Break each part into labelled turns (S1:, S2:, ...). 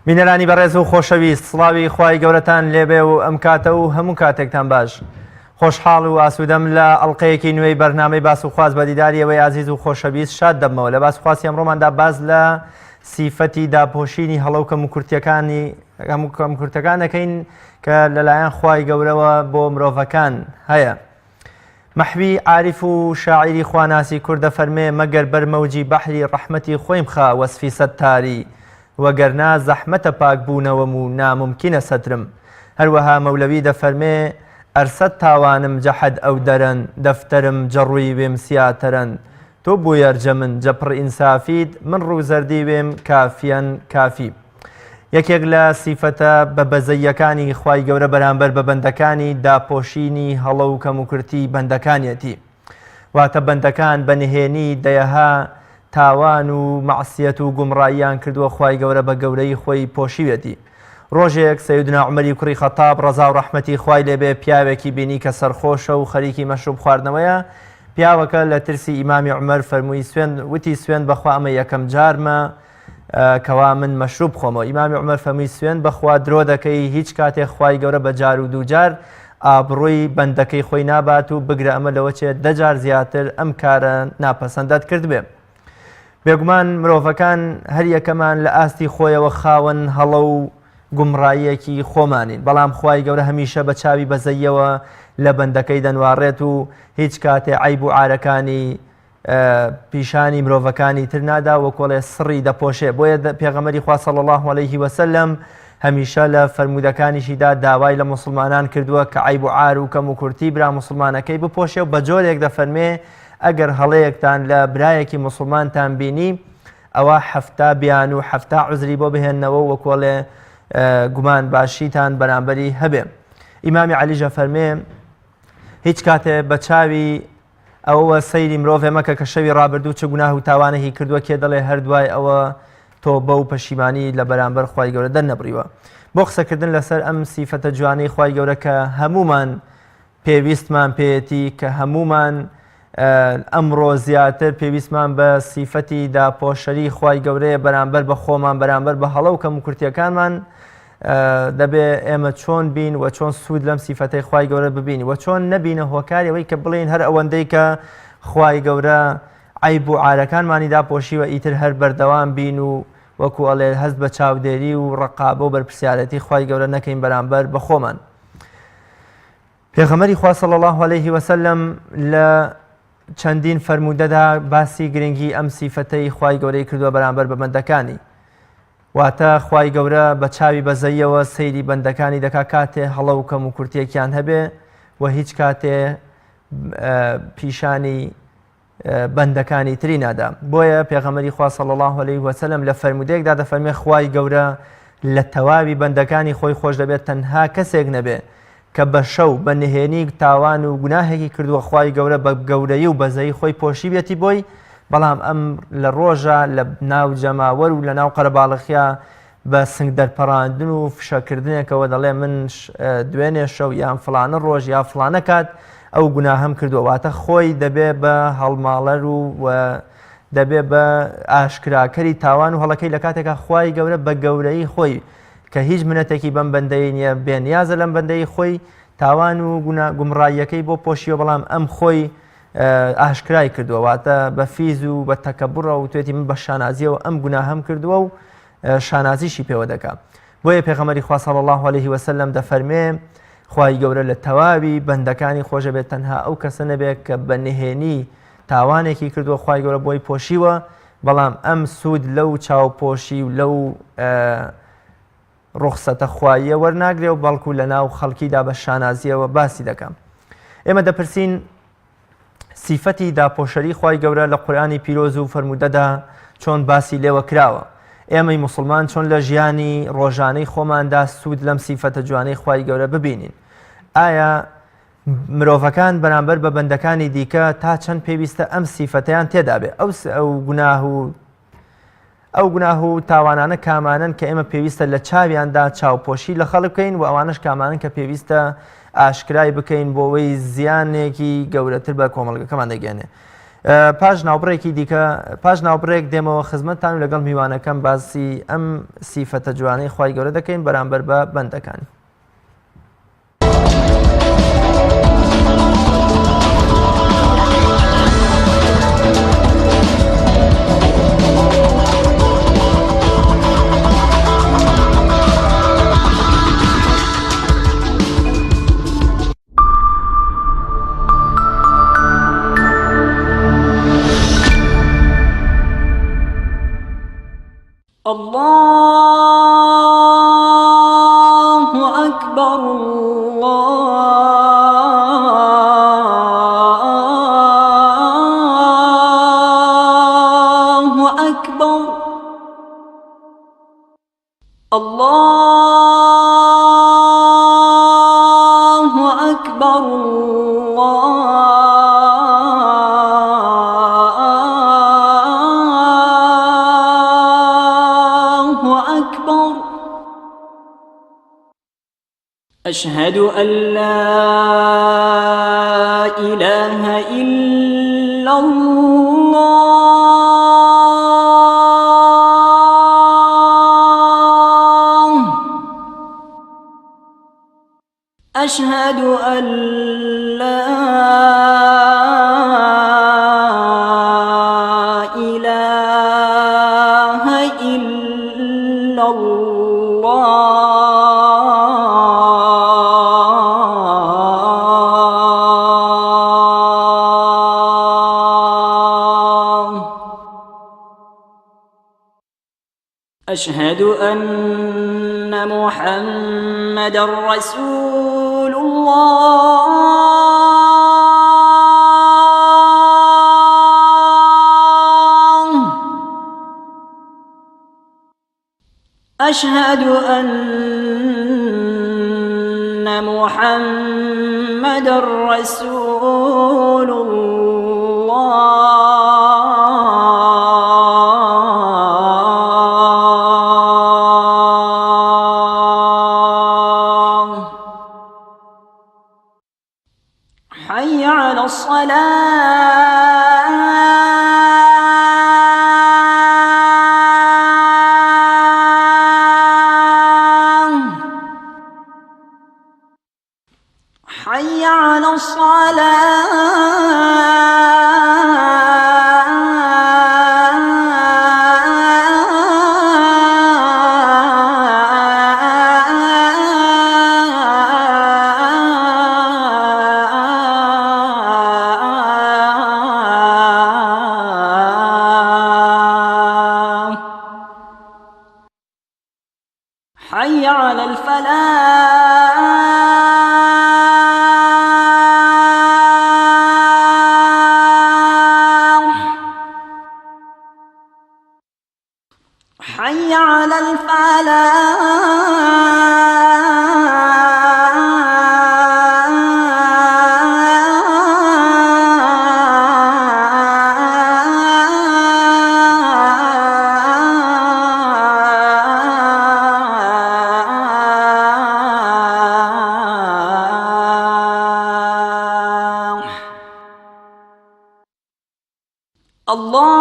S1: بینەرانی بەڕێز و خۆشەویست سڵاوی خوای گەورەتان لێبێ و ئەم کاتە و هەموو کاتێکتان باش. خۆشحاڵ و ئاسوودەم لە ئەڵلقەیەکی نوێی بەرنامەی باس و خواست بە دیداری ئێوەی ئازیز و خۆشەویست شاد دەبمەوە. لە باس و خواسی ئەمڕۆماندا باس لە سیفەتی داپۆشینی هەڵە و کەموکورتیەکانی هەموو کەمکورتەکان دەکەین کە لەلایەن خوای گەورەوە بۆ مرۆڤەکان هەیە. مەحوی عاریف و شاعیری خواناسی کورد دەفەرمێ، مەگەر بەر مەوجی بەحری ڕەحمەتی خۆیم خا وەسفی سەتتاری، وەگەرنا زەحمەتە پاک بوونەوەم و نامومکینە سەترم. هەروەها مەولەوی دەفەرمێ، ئەرسەد تاوانم جە حەد ئەو دەرەن، دەفتەرم جە ڕووی وێم سیاتەرەن. تۆ بویەر جە من جە پڕ ئینسافید، من ڕوو زەردی وێم کافیەن کافی. یەکێک لە سیفەتە بە بەزەییەکانی خوای گەورە بەرامبەر بە بەندەکانی داپۆشینی هەڵە و کەموکورتی بەندەکانیەتی واتە بەندەکان بە نهێنی دەیەها تاوان و مەعسیەت و گومڕاییان کردووە خوای گەورە بە گەورەی خۆی پۆشیوێتی ڕۆژێک سەیدنا عومەری کوڕی خەتاب ڕەزا و ڕەحمەتی خوای لێبێ پیاوێکی بینی کە سەرخۆشە و خەریکی مەشروب خواردنەوەیە پیاوەکە لە ترسی ئیمامی عومەر فەرمووی سوێند وتی سوێند بەخوا ئەمە یەکەم جارمە کەوا من مەشروب بخۆمەوە ئیمامی عومەر فەرمووی سوێند بەخوا درۆ دەکەی هیچ کاتێ خوای گەورە بە جار و دووجار ئابڕووی بەندەکەی خۆی نابات و بگرە ئەمە لەوە چێت دەجار زیاتر ئەم کارە ناپەسەندەت کردبێ بێگومان مرۆڤەکان هەر یەکەمان لە ئاستی خۆیەوە خاوەن هەڵە و گومڕاییەکی خۆمانین بەڵام خوای گەورە هەمیشە بە چاوی بەزەیەوە لە بەندەکەی دەنواڕێت و هیچ کاتێ عیب و عارەکانی پیشانی مرۆڤەکانی تر نادا وەکۆڵێ سڕی دەپۆشێ بۆیە پێغەمبەری خوا صلی الله علیه وسلم هەمیشە لە فەرموودەکانیشیدا داوای لە موسڵمانان کردووە کە عەیب و عار و کەم و کورتی برا موسڵمانەکەی بپۆشێ و بە جۆرێک دەفەرمێ ئەگەر هەڵەیەکتان لە برایەکی موسڵمانتان بینی ئەوە 70 بیان و 70 عوزری بۆ بهێننەوە وەکۆڵێ گومان باشیتان بەرامبەری هەبێ ئیمامی عەلیش دەفەرمێ هیچ کاتێ بە چاوی ئەوە سەیری مرۆڤێ مەکە کە شەوی ڕابردوو چ گوناه و تاوانێکی کردووە کێ دەڵێ هەر دوای ئەوە تۆبە و پەشیمانی لە بەرامبەر خوای گەورە دەرنەبڕیوە بۆ قسەکردن لەسەر ئەم سیفەتە جوانەی خوای گەورە کە هەمومان پێویستمان پێیەتی کە هەمومان ئەمڕۆ زیاتر پێویستمان بە سیفەتی داپۆشەری خوای گەورەیە بەرامبەر بە خۆمان بەرامبەر بە هەڵە و کەموکورتیەکانمان دەبێ ئێمە چۆن بین و چۆن سوود لەم سیفەتەی خوای گەورە ببین و چۆن نەبینە هۆکاری ئەوەی کە بڵێین هەر ئەوەندەی کە خوای گەورە عەیب و عارەکانمانی داپۆشیوە ئیتر هەر بەردەوام بین و وەکو ئەڵێ هەست بە چاودێری و ڕقابە و بەرپرسیارەتی خوای گەورە نەکەین بەرامبەر بە خۆمان. پێغەمبەری خوا صلی الله علیه وسلم لە چەندین فەرموودەدا باسی گرنگی ئەم سیفەتەی خوای گەورەی کردووە بەرامبەر بە بەندەکانی. واتە خوای گەورە بە چاوی بەزەیەوە سەیری بەندەکانی دەکا کاتێ هەڵە و کەم و کورتیەکیان هەبێ و هیچ کاتێ پیشانی بەندەکانی تری نادا بۆیە پێغەمەری خوا صلی الله علیه وسلم لە فەرموودەیەکدا دەفەرمێ خوای گەورە لە تەواوی بەندەکانی خۆی خۆش دەبێت تەنها کەسێک نەبێ کە بە شەو بە نهێنی تاوان و گوناهێکی کردووە خوای گەورە بە گەورەی و بەزەیی خۆی پۆشیویەتی بۆی، بەڵام ئەم لە ڕۆژا لە ناو جەماوەر و لە ناو قەرەباڵخیا بە سنگ دەرپەڕاندن و فشەکردنێکەوە دەڵێ من دوێنێ شەو یان فڵانە ڕۆژ یا فڵانە کات ئەو گوناهەم کردووە واتە خۆی دەبێ بە هەڵماڵەر و دەبێ بە ئاشکراکەری تاوان و هەڵەکەی لە کاتێکا خوای گەورە بە گەورەی خۆی کە هیچ منەتێکی بەم بەندەی نییە بێنیازە لەم بەندەی خۆی تاوان و گومڕاییەکەی بۆ پۆشیوە بەڵام ئەم خۆی ئاشکرای کردووە واتە بە فیز و بە تەکەبڕە و توێتی من بە شانازیەوە ئەم گوناهەم کردووە و شانازیشی پێوە دەکا بۆیە پێغەمبەری خوا صلی الله علیه وسلم دەفەرمێ خوای گەورە لە تەواوی بەندەکانی خۆشە بێت تەنها ئەو کەسە نەبێت کە بە نهێنی تاوانێکی کردووە خوای گەورە بۆی پۆشیوە بەڵام ئەم سوود لەو چاوپۆشی و لەو ڕوخسەتە خواییە وەرناگرێ و بەڵکو لە ناو خەڵکیدا بە شانازیەوە باسی دەکەم. ئێمە دەپرسین سیفەتی داپۆشەری خوای گەورە لە قورئانی پیرۆز و فەرموودەدا چۆن باسی لێوە کراوە؟ ئێمەی موسڵمان چۆن لە ژیانی ڕۆژانەی خۆماندا سوود لەم سیفەتە جوانەی خوای گەورە ببینین؟ ئایا مرۆڤەکان بەرامبەر بە بەندەکانی دیکە تا چەند پێویستە ئەم سیفەتەیان تێدابێ ئەو ئەو گوناه و ئەو گوناه و تاوانانە کامانەن کە ئێمە پێویستە لە چاویاندا چاوپۆشی لە خەڵک بکەین و ئەوانەش کامانەن کە پێویستە ئاشکرای بکەین بۆ ئەوەی زیانێکی گەورەتر بە کۆمەڵگەکەمان دەگەێنێ. پاش ناوبڕێکی دیکە پاش ناوبڕێک دێمەوە خزمەتتان و لەگەڵ میوانەکەم باسی ئەم سیفەتە جوانەی خوای گەورە دەکەین بەرامبەر بە بەندەکانی.
S2: اللە اکبر اللە اکبر اللە اکبر اللە اکبر اشهد ان لا اله الا اللە. اشهد ان لا اله الا اللە. اشهد ان محمدا رسول اللە. اشهد ان محمدا رسول اللە. حی علی الصلاة. حی علی الصلاة. حی علی الفلاح. حی علی الفلاح. اللە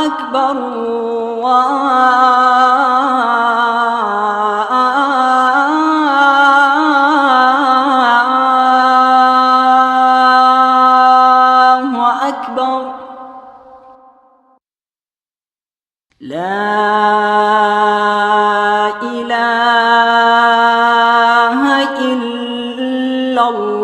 S2: اکبر اللە اکبر. لا اله الا اللە.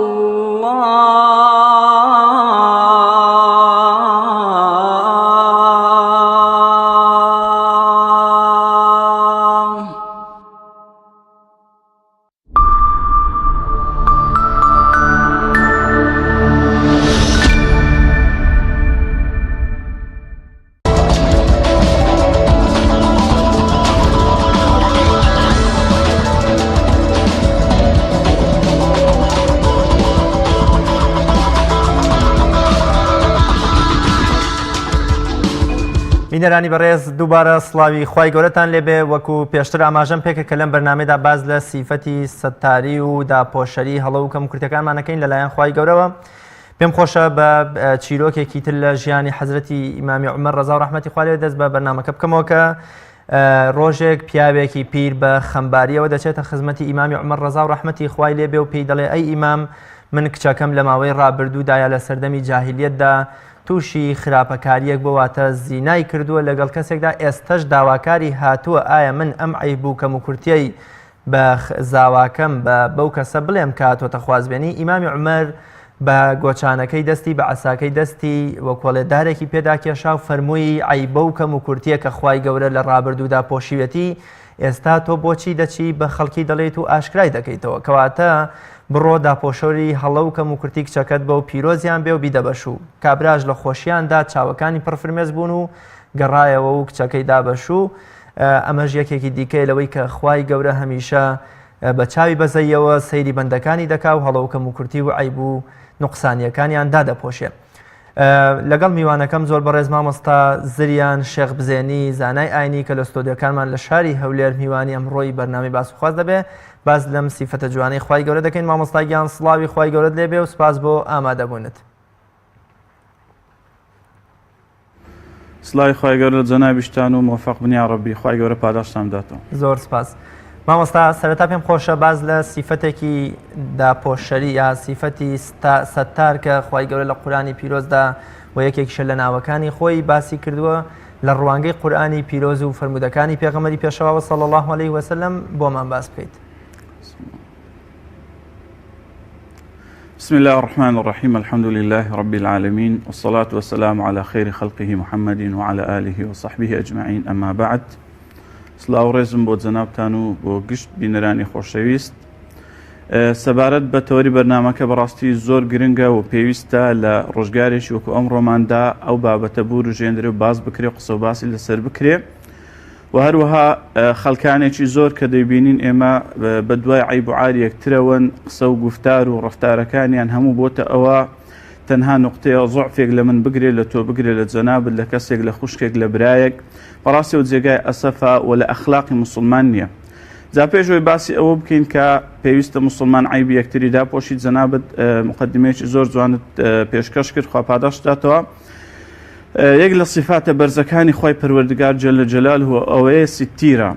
S1: بینەرانی بەڕێز دووبارە سڵاوی خوای گەورەتان لێبێ وەکو پێشتر ئاماژەم پێکرد کە لەم بەرنامەیەدا باس لە سیفەتی سەتاری و داپۆشەری هەڵە و کەموکورتیەکانمان ئەکەین لەلایەن خوای گەورەوە پێم خۆشە بە چیرۆکێکی تر لە ژیانی حەزرەتی ئیمامی عومەر ڕەزا و ڕەحمەتی خوا لێ دەست بە بەرنامەکە بکەمەوە کە ڕۆژێک پیاوێکی پیر بە خەمباریەوە دەچێتە خزمەتی ئیمامی عومەر ڕەزا و ڕەحمەتی خوای لێ بێ و پێی دەڵێ ئەی ئیمام من کچەکەم لە ماوەی ڕابردوودایە لە سەردەمی جاهلیەتدا تووشی خراپەکاریەک بۆ واتە زینای کردووە لەگەڵ کەسێکدا ئێستەش داواکاری هاتووە ئایا من ئەم عەیب و کەموکورتیەی بە زاواکەم بە بەو کەسە بڵێم کە هاتۆتە خوازبێنی ئیمامی عومەر بە گۆچانەکەی دەستی بە عەساکەی دەستی وەکۆڵێ دارێکی پێدا کێشا و فەرمووی عەیبە و کەموکورتیە کە خوای گەورە لە ڕابردوودا پۆشیوێتی ئێستا تۆ بۆچی دەچی بە خەڵکی دەڵێیت و ئاشکرای دەکەیتەوە؟ کەواتە بڕۆ داپۆشۆری هەڵە و کەموکورتی کچەکەت بە و پیرۆزیان بێ و بیدە بە شوو. کابراش لە خۆشیاندا چاوەکانی پڕ فرمێسک بوون و گەڕایەوە و کچەکەی دا بە شوو. ئەمەش یەکێکی دیکەیە لەوەی کە خوای گەورە هەمیشە بە چاوی بەزەییەوە سەیری بەندەکانی دەکا و هەڵە و کەموکورتی و عەیب و نوقسانییەکانیان دادەپۆشێ. لەگەڵ میوانەکەم زۆر بەڕێز مامۆستا زریان شێخ بزێنی زانای ئاینی کە لە ستۆدیۆکانمان لە شاری هەولێر میوانی ئەمڕۆی بەرنامەی باس و خواست دەبێ باس لەم سیفەتە جوانەی خوای گەورە دەکەین مامۆستا گیان سڵاوی خوای گەورەت لێبێ و سپاس بۆ ئامادەبوونت.
S3: سڵاوی خوای گەورە لە جەنابیشتان و مۆفەق بن یاڕەبی خوای گەورە پاداشتان بداتەوە.
S1: زۆر سپاس. مامۆستا سەرەتا پێم خۆشە باس لە سیفەتێکی داپۆشەری یا سیفەتی سەتار کە خوای گەورە لە قورانی پیرۆزدا و یەکێکیشە لە ناوەکانی خۆی باسی کردووە لە ڕوانگەی قورئانی پیرۆز و فەرموودەکانی پێغەمبەری پێشەواوە صلی الله علیه وسلم بۆمان باس بکەیت.
S3: بسم الله الرحمن الرحیم الحمد لله رب العالمین والصلاة والسلام على خير خلقه محمد وعلى آله وصحبه أجمعين أما بعد سلاو ڕێزم بۆ جەنابتان و بۆ گشت بینەرانی خۆشەویست سەبارەت بە تەوەری بەرنامەکە بەڕاستی زۆر گرنگە و پێویستە لە ڕۆژگارێکی وەکو ئەم ڕۆماندا ئەو بابەتە بوروژێندرێ و باس بکرێ قسە و باسی لەسەر بکرێ و هەروەها خەڵکانێکی زۆر کە دەیبینین ئێمە بە دوای عەیب و عاری یەکترەوەن، قسە و گوفتار و ڕەفتارەکانیان هەموو بۆتە ئەوە تەنها نوقتەیە زوعفێک لە من بگرێ لە تۆ بگرێ لە جەنابت لە کەسێک لە خوشکێک لە برایەک بەڕاستی ئەو جێگای ئەسەفە و لە ئەخلاقی موسڵمان نییە. جا پێش ئەوەی باسی ئەوە بکەین کە پێویستە موسڵمان عەیبی یەکتری داپۆشیت جەنابت موقەدیمەیەکی زۆر جوانت پێشکەش کرد خوا پاداشت داتەوە. یەک لە سیفاتە بەرزەکانی خوای پەروەردگار جل جلاله ئەوەیە ستیرە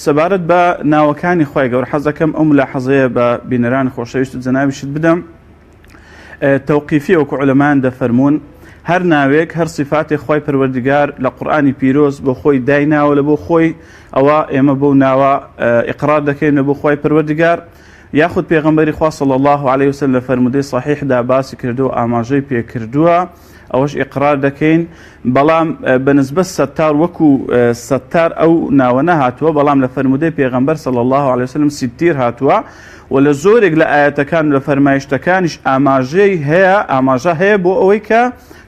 S3: سەبارەت بە ناوەکانی خوای گەورە حەز دەکەم ئەو ملاحەزەیە بە بینەرانی خۆشەویست و جەنابیشت بدەم تەوقیفی وەکو عولەمان دەفەرموون هەر ناوێک هەر صفاتێک خوای پەروەردگار لە قورئانی پیرۆز بۆ خۆی دایناوە لە بۆ خۆی ئەوە ئێمە بەو ناوە ئیقرار دەکەین لە بۆ خوای پەروەردگار یاخود پێغەمبەری خوا صلی الله علیه وسلم لە فەرموودەی صحیحدا باسی کردووە ئاماژەی پێکردووە ئەوەش ئیقرار دەکەین بەڵام بە نسبەت ستار وەکو ستار ئەو ناوە نەهاتووە بەڵام لە فەرموودەی پێغەمبەر صلی الله علیه وسلم ستیر هاتووە و لە زۆرێک لە ئایەتەکان و لە فەرمایشتەکانیش ئاماژەی هەیە ئاماژە هەیە بۆ ئەوەی کە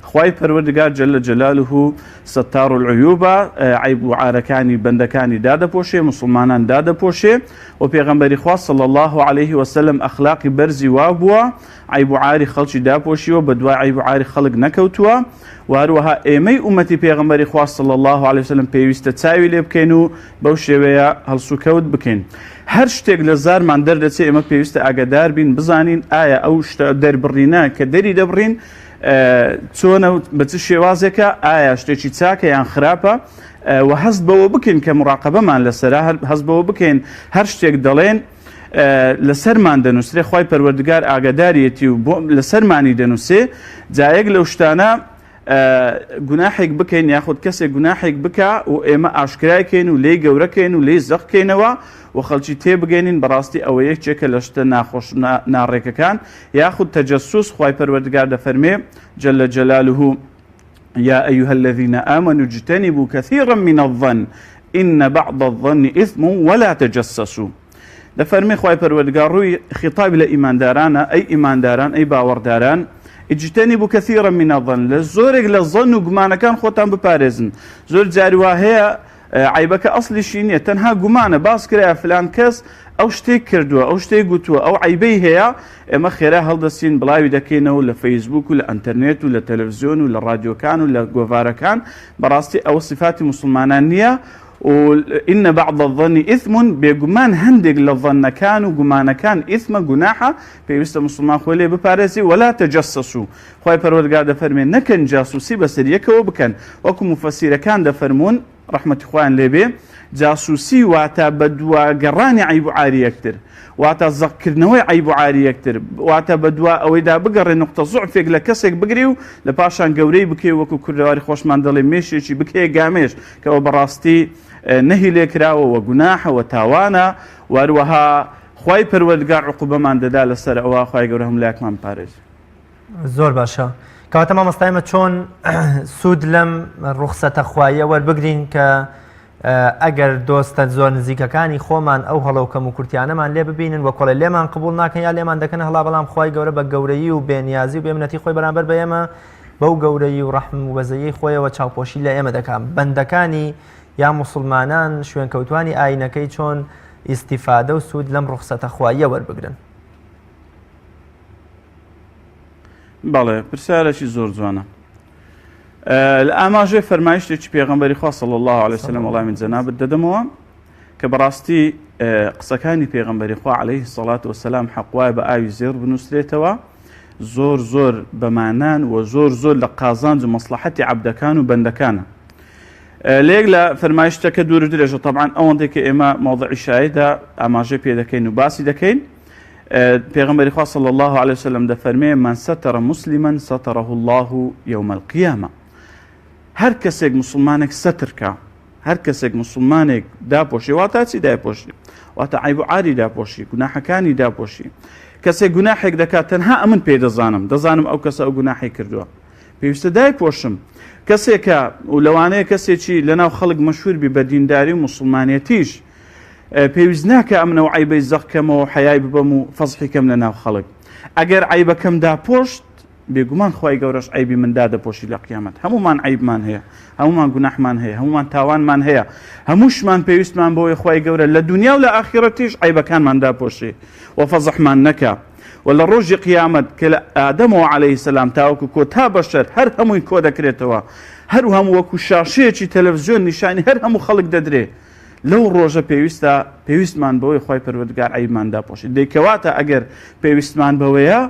S3: خوای پەروەردگار جل جلاله ستار العیوبە عیب و عارەکانی بەندەکانی دادەپۆشێ موسڵمانان دادەپۆشێ و پێغەمبەری خوا صلی الله علیه وسلم ئەخلاقی بەرزی وا بووە عەیب و عاری خەڵکی داپۆشیوە بەدوای عەیب و عاری خەڵک نەکەوتووە و هەروەها ئێمەی ئومەتی پێغەمبەری خوا صلی اللە علیه وسلم پێویستە چاوی لێ بکەین و بەو شێوەیە هەڵسوکەوت بکەین هەر شتێک لە زارمان دەردەچێ ئێمە پێویستە ئاگادار بین بزانین ئایا ئەو شتە دەربڕینە کە دەری دەبڕین چۆنە و بە چ شێوازێکە ئایا شتێکی چاکە یان خراپە و هەست بەوە بکەین کە مراقبەمان لەسەرە هەست بەوە بکەین هەر شتێک دەڵێن لەسەرمان دەنووسرێ خوای پەروەردگار ئاگاداریەتی و بۆ لەسەرمانی دەنووسێ جا یەک لەو شتانە گوناحێک بکەین یاخود کەسێک گوناحێک بکا و ئێمە ئاشکرای کەین و لێی گەورەکەین و لێی زەقکەینەوە و خەڵکی تێبگەینین بەڕاستی ئەوە یەکێکە لە شتە ناخۆش ناڕێکەکان یاخود تەجەسوس خوای پەروەردگار دەفەرمێ جل جلاله یا ایها الذین آمنوا اجتنبوا کثیرا من الظن ان بعض الظن اثم ولا تجسسوا دەفەرمێ خوای پەروەردگار ڕووی خیتابی لە ئیماندارانە ئەی ئیمانداران ئەی باوەڕداران اجتنبوا کثیرا من الظن لە زۆرێک لە ظن و گومانەکان خۆتان بپارێزن زۆر جاری وا هەیە. عەیبەکە ئەسڵیشی نییە تەنها گومانە باس کرایە فلان کەس ئەو شتێک کردووە ئەو شتێک گوتووە ئەو عەیبەی هەیە ئێمە خێرا هەڵدەستین بڵاوی دەکەینەوە لە فەیسبوک و لە ئەنتەرنێت و لە تەلەڤزیۆن و لە ڕادیۆکان و لە گۆڤارەکان بەڕاستی ئەوە سیفاتی موسڵمانان نییە و ان بعض الظن اثم بێگومان هەندێک لە ظنەکان و گومانەکان ئیثمە گوناحە پێویستە موسڵمان خۆی لێ بپارێزی ولا تجسسوا خوای پەروەردگار دەفەرمێ نەکەن جاسوسی بەسەر یەکەوە بکەن وەکو موفەسیرەکان دەفەرموون ڕەحمەتی خوایان لێ بێ جاسوسی واتە بەدوا گەڕانی عەیب و عاری یەکتر واتە زەق کردنەوەی عەیب و عاری یەکتر واتە بەدوا ئەوەیدا بگەڕێ نوقتە زوعفێک لە کەسێک بگری و لە پاشان گەورەی بکەی وەکو کوردەواری خۆشمان دەڵێ مێشێکی بکەیە گامێش کەەوە بەڕاستی نەهی لێکراوە وە گوناحە وە تاوانە واروەها خوای پەروەردگار عقوبەمان دەدا لەسەر ئەوە خوای گەورە هەموو لایەکمان بپارێزێ.
S1: زۆر باشە کەواتە مامۆستا ئێمە چۆن سوود لەم ڕوخسەتە خواییە وەربگرین کە ئەگەر دۆستە زۆر نزیکەکانی خۆمان ئەو هەڵە و کەم و کورتیانەمان لێ ببینن وە کۆڵێ لێمان قبول ناکەن یا لێمان دەکەن هەڵا بەڵام خوای گەورە بە گەورەیی و بێنیازی و بێمنەتی خۆی بەرامبەر بە ئێمە بەو گەورەیی و ڕەحم و بەزەیی خۆیەوە چاوپۆشی لە ئێمە دەکات بەندەکانی یا موسڵمانان شوێنکەوتوانی ئاینەکەی چۆن ئیستیفادە و سوود لەم ڕوخسەتە خواییە وەربگرن؟
S3: بەڵێ پرسیارێکی زۆر جوانە لە ئاماژەی فەرمایشتێکی پێغەمبەری خوا صلی الله علیه وسلم وەڵامی جەنابت دەدەمەوە کە بەڕاستی قسەکانی پێغەمبەری خوا علیه الصلاة والسلام حەق وایە بە ئاوی زێڕ بنووسرێتەوە زۆر زۆر بەمانان و زۆر زۆر لە قازانج و مەسلحەتی عەبدەکان و بەندەکانە لەیەک لە فەرمایشتەکە دوور درێژە طبعا ئەوەندەی کە ئێمە مەوضعی شایدا ئاماژەی پێ دەکەین و باسی دەکەین پێغەمبەری خوا صلی الله علیه وسلم دەفەرمێ من ستر مسلما ستره الله یوم القیامە هەر کەسێک مسلمانێک سترکا هەر کەسێک مسلمانێک داپۆشی واتا چی دایپۆشی واتە عیب و عاری داپۆشی گوناحەکانی داپۆشی کەسێک گوناحێک دەکات تەنها ئەمن پێی دەزانم دەزانم ئەو کەسە ئەو گوناحی کردووە پێویستە دایپۆشم کەسێکە و لەوانەیە کەسێکی لەناو خەڵک مەشهور بی بە دینداری و مسلمانەتیش پێویست ناکا ئەمن ئەو عەیبەی زەق کەمەوە حەیای ببەم و فەزحی کەم لە ناو خەڵک ئەگەر عەیبەکەم داپۆشت بێگومان خوای گەورەش عەیبی من دادەپۆشی لە قیامەت هەمومان عەیبمان هەیە هەمومان گوناحمان هەیە هەمومان تاوانمان هەیە هەمووشمان پێویستمان بەوەی خوای گەورە لە دنیا و لە ئاخیرەتیش عەیبەکانمان داپۆشێ و فەزحمان نەکا و لە ڕۆژی قیامەت کە لە ئادەمەوە عەلەیهی سەلام تاوەکو کۆتا بەشەر هەر هەمووی کۆ دەکرێتەوە هەر هەموو وەکو شاشەیەکی تەلەفزیۆن نیشانی هەر هەموو خەڵک دەدرێ لەو ڕۆژە پێویستە پێویستمان بەوەی خوای پەروەردگار عەیبمان داپۆشێت دەی کەواتە ئەگەر پێویستمان بەوەیە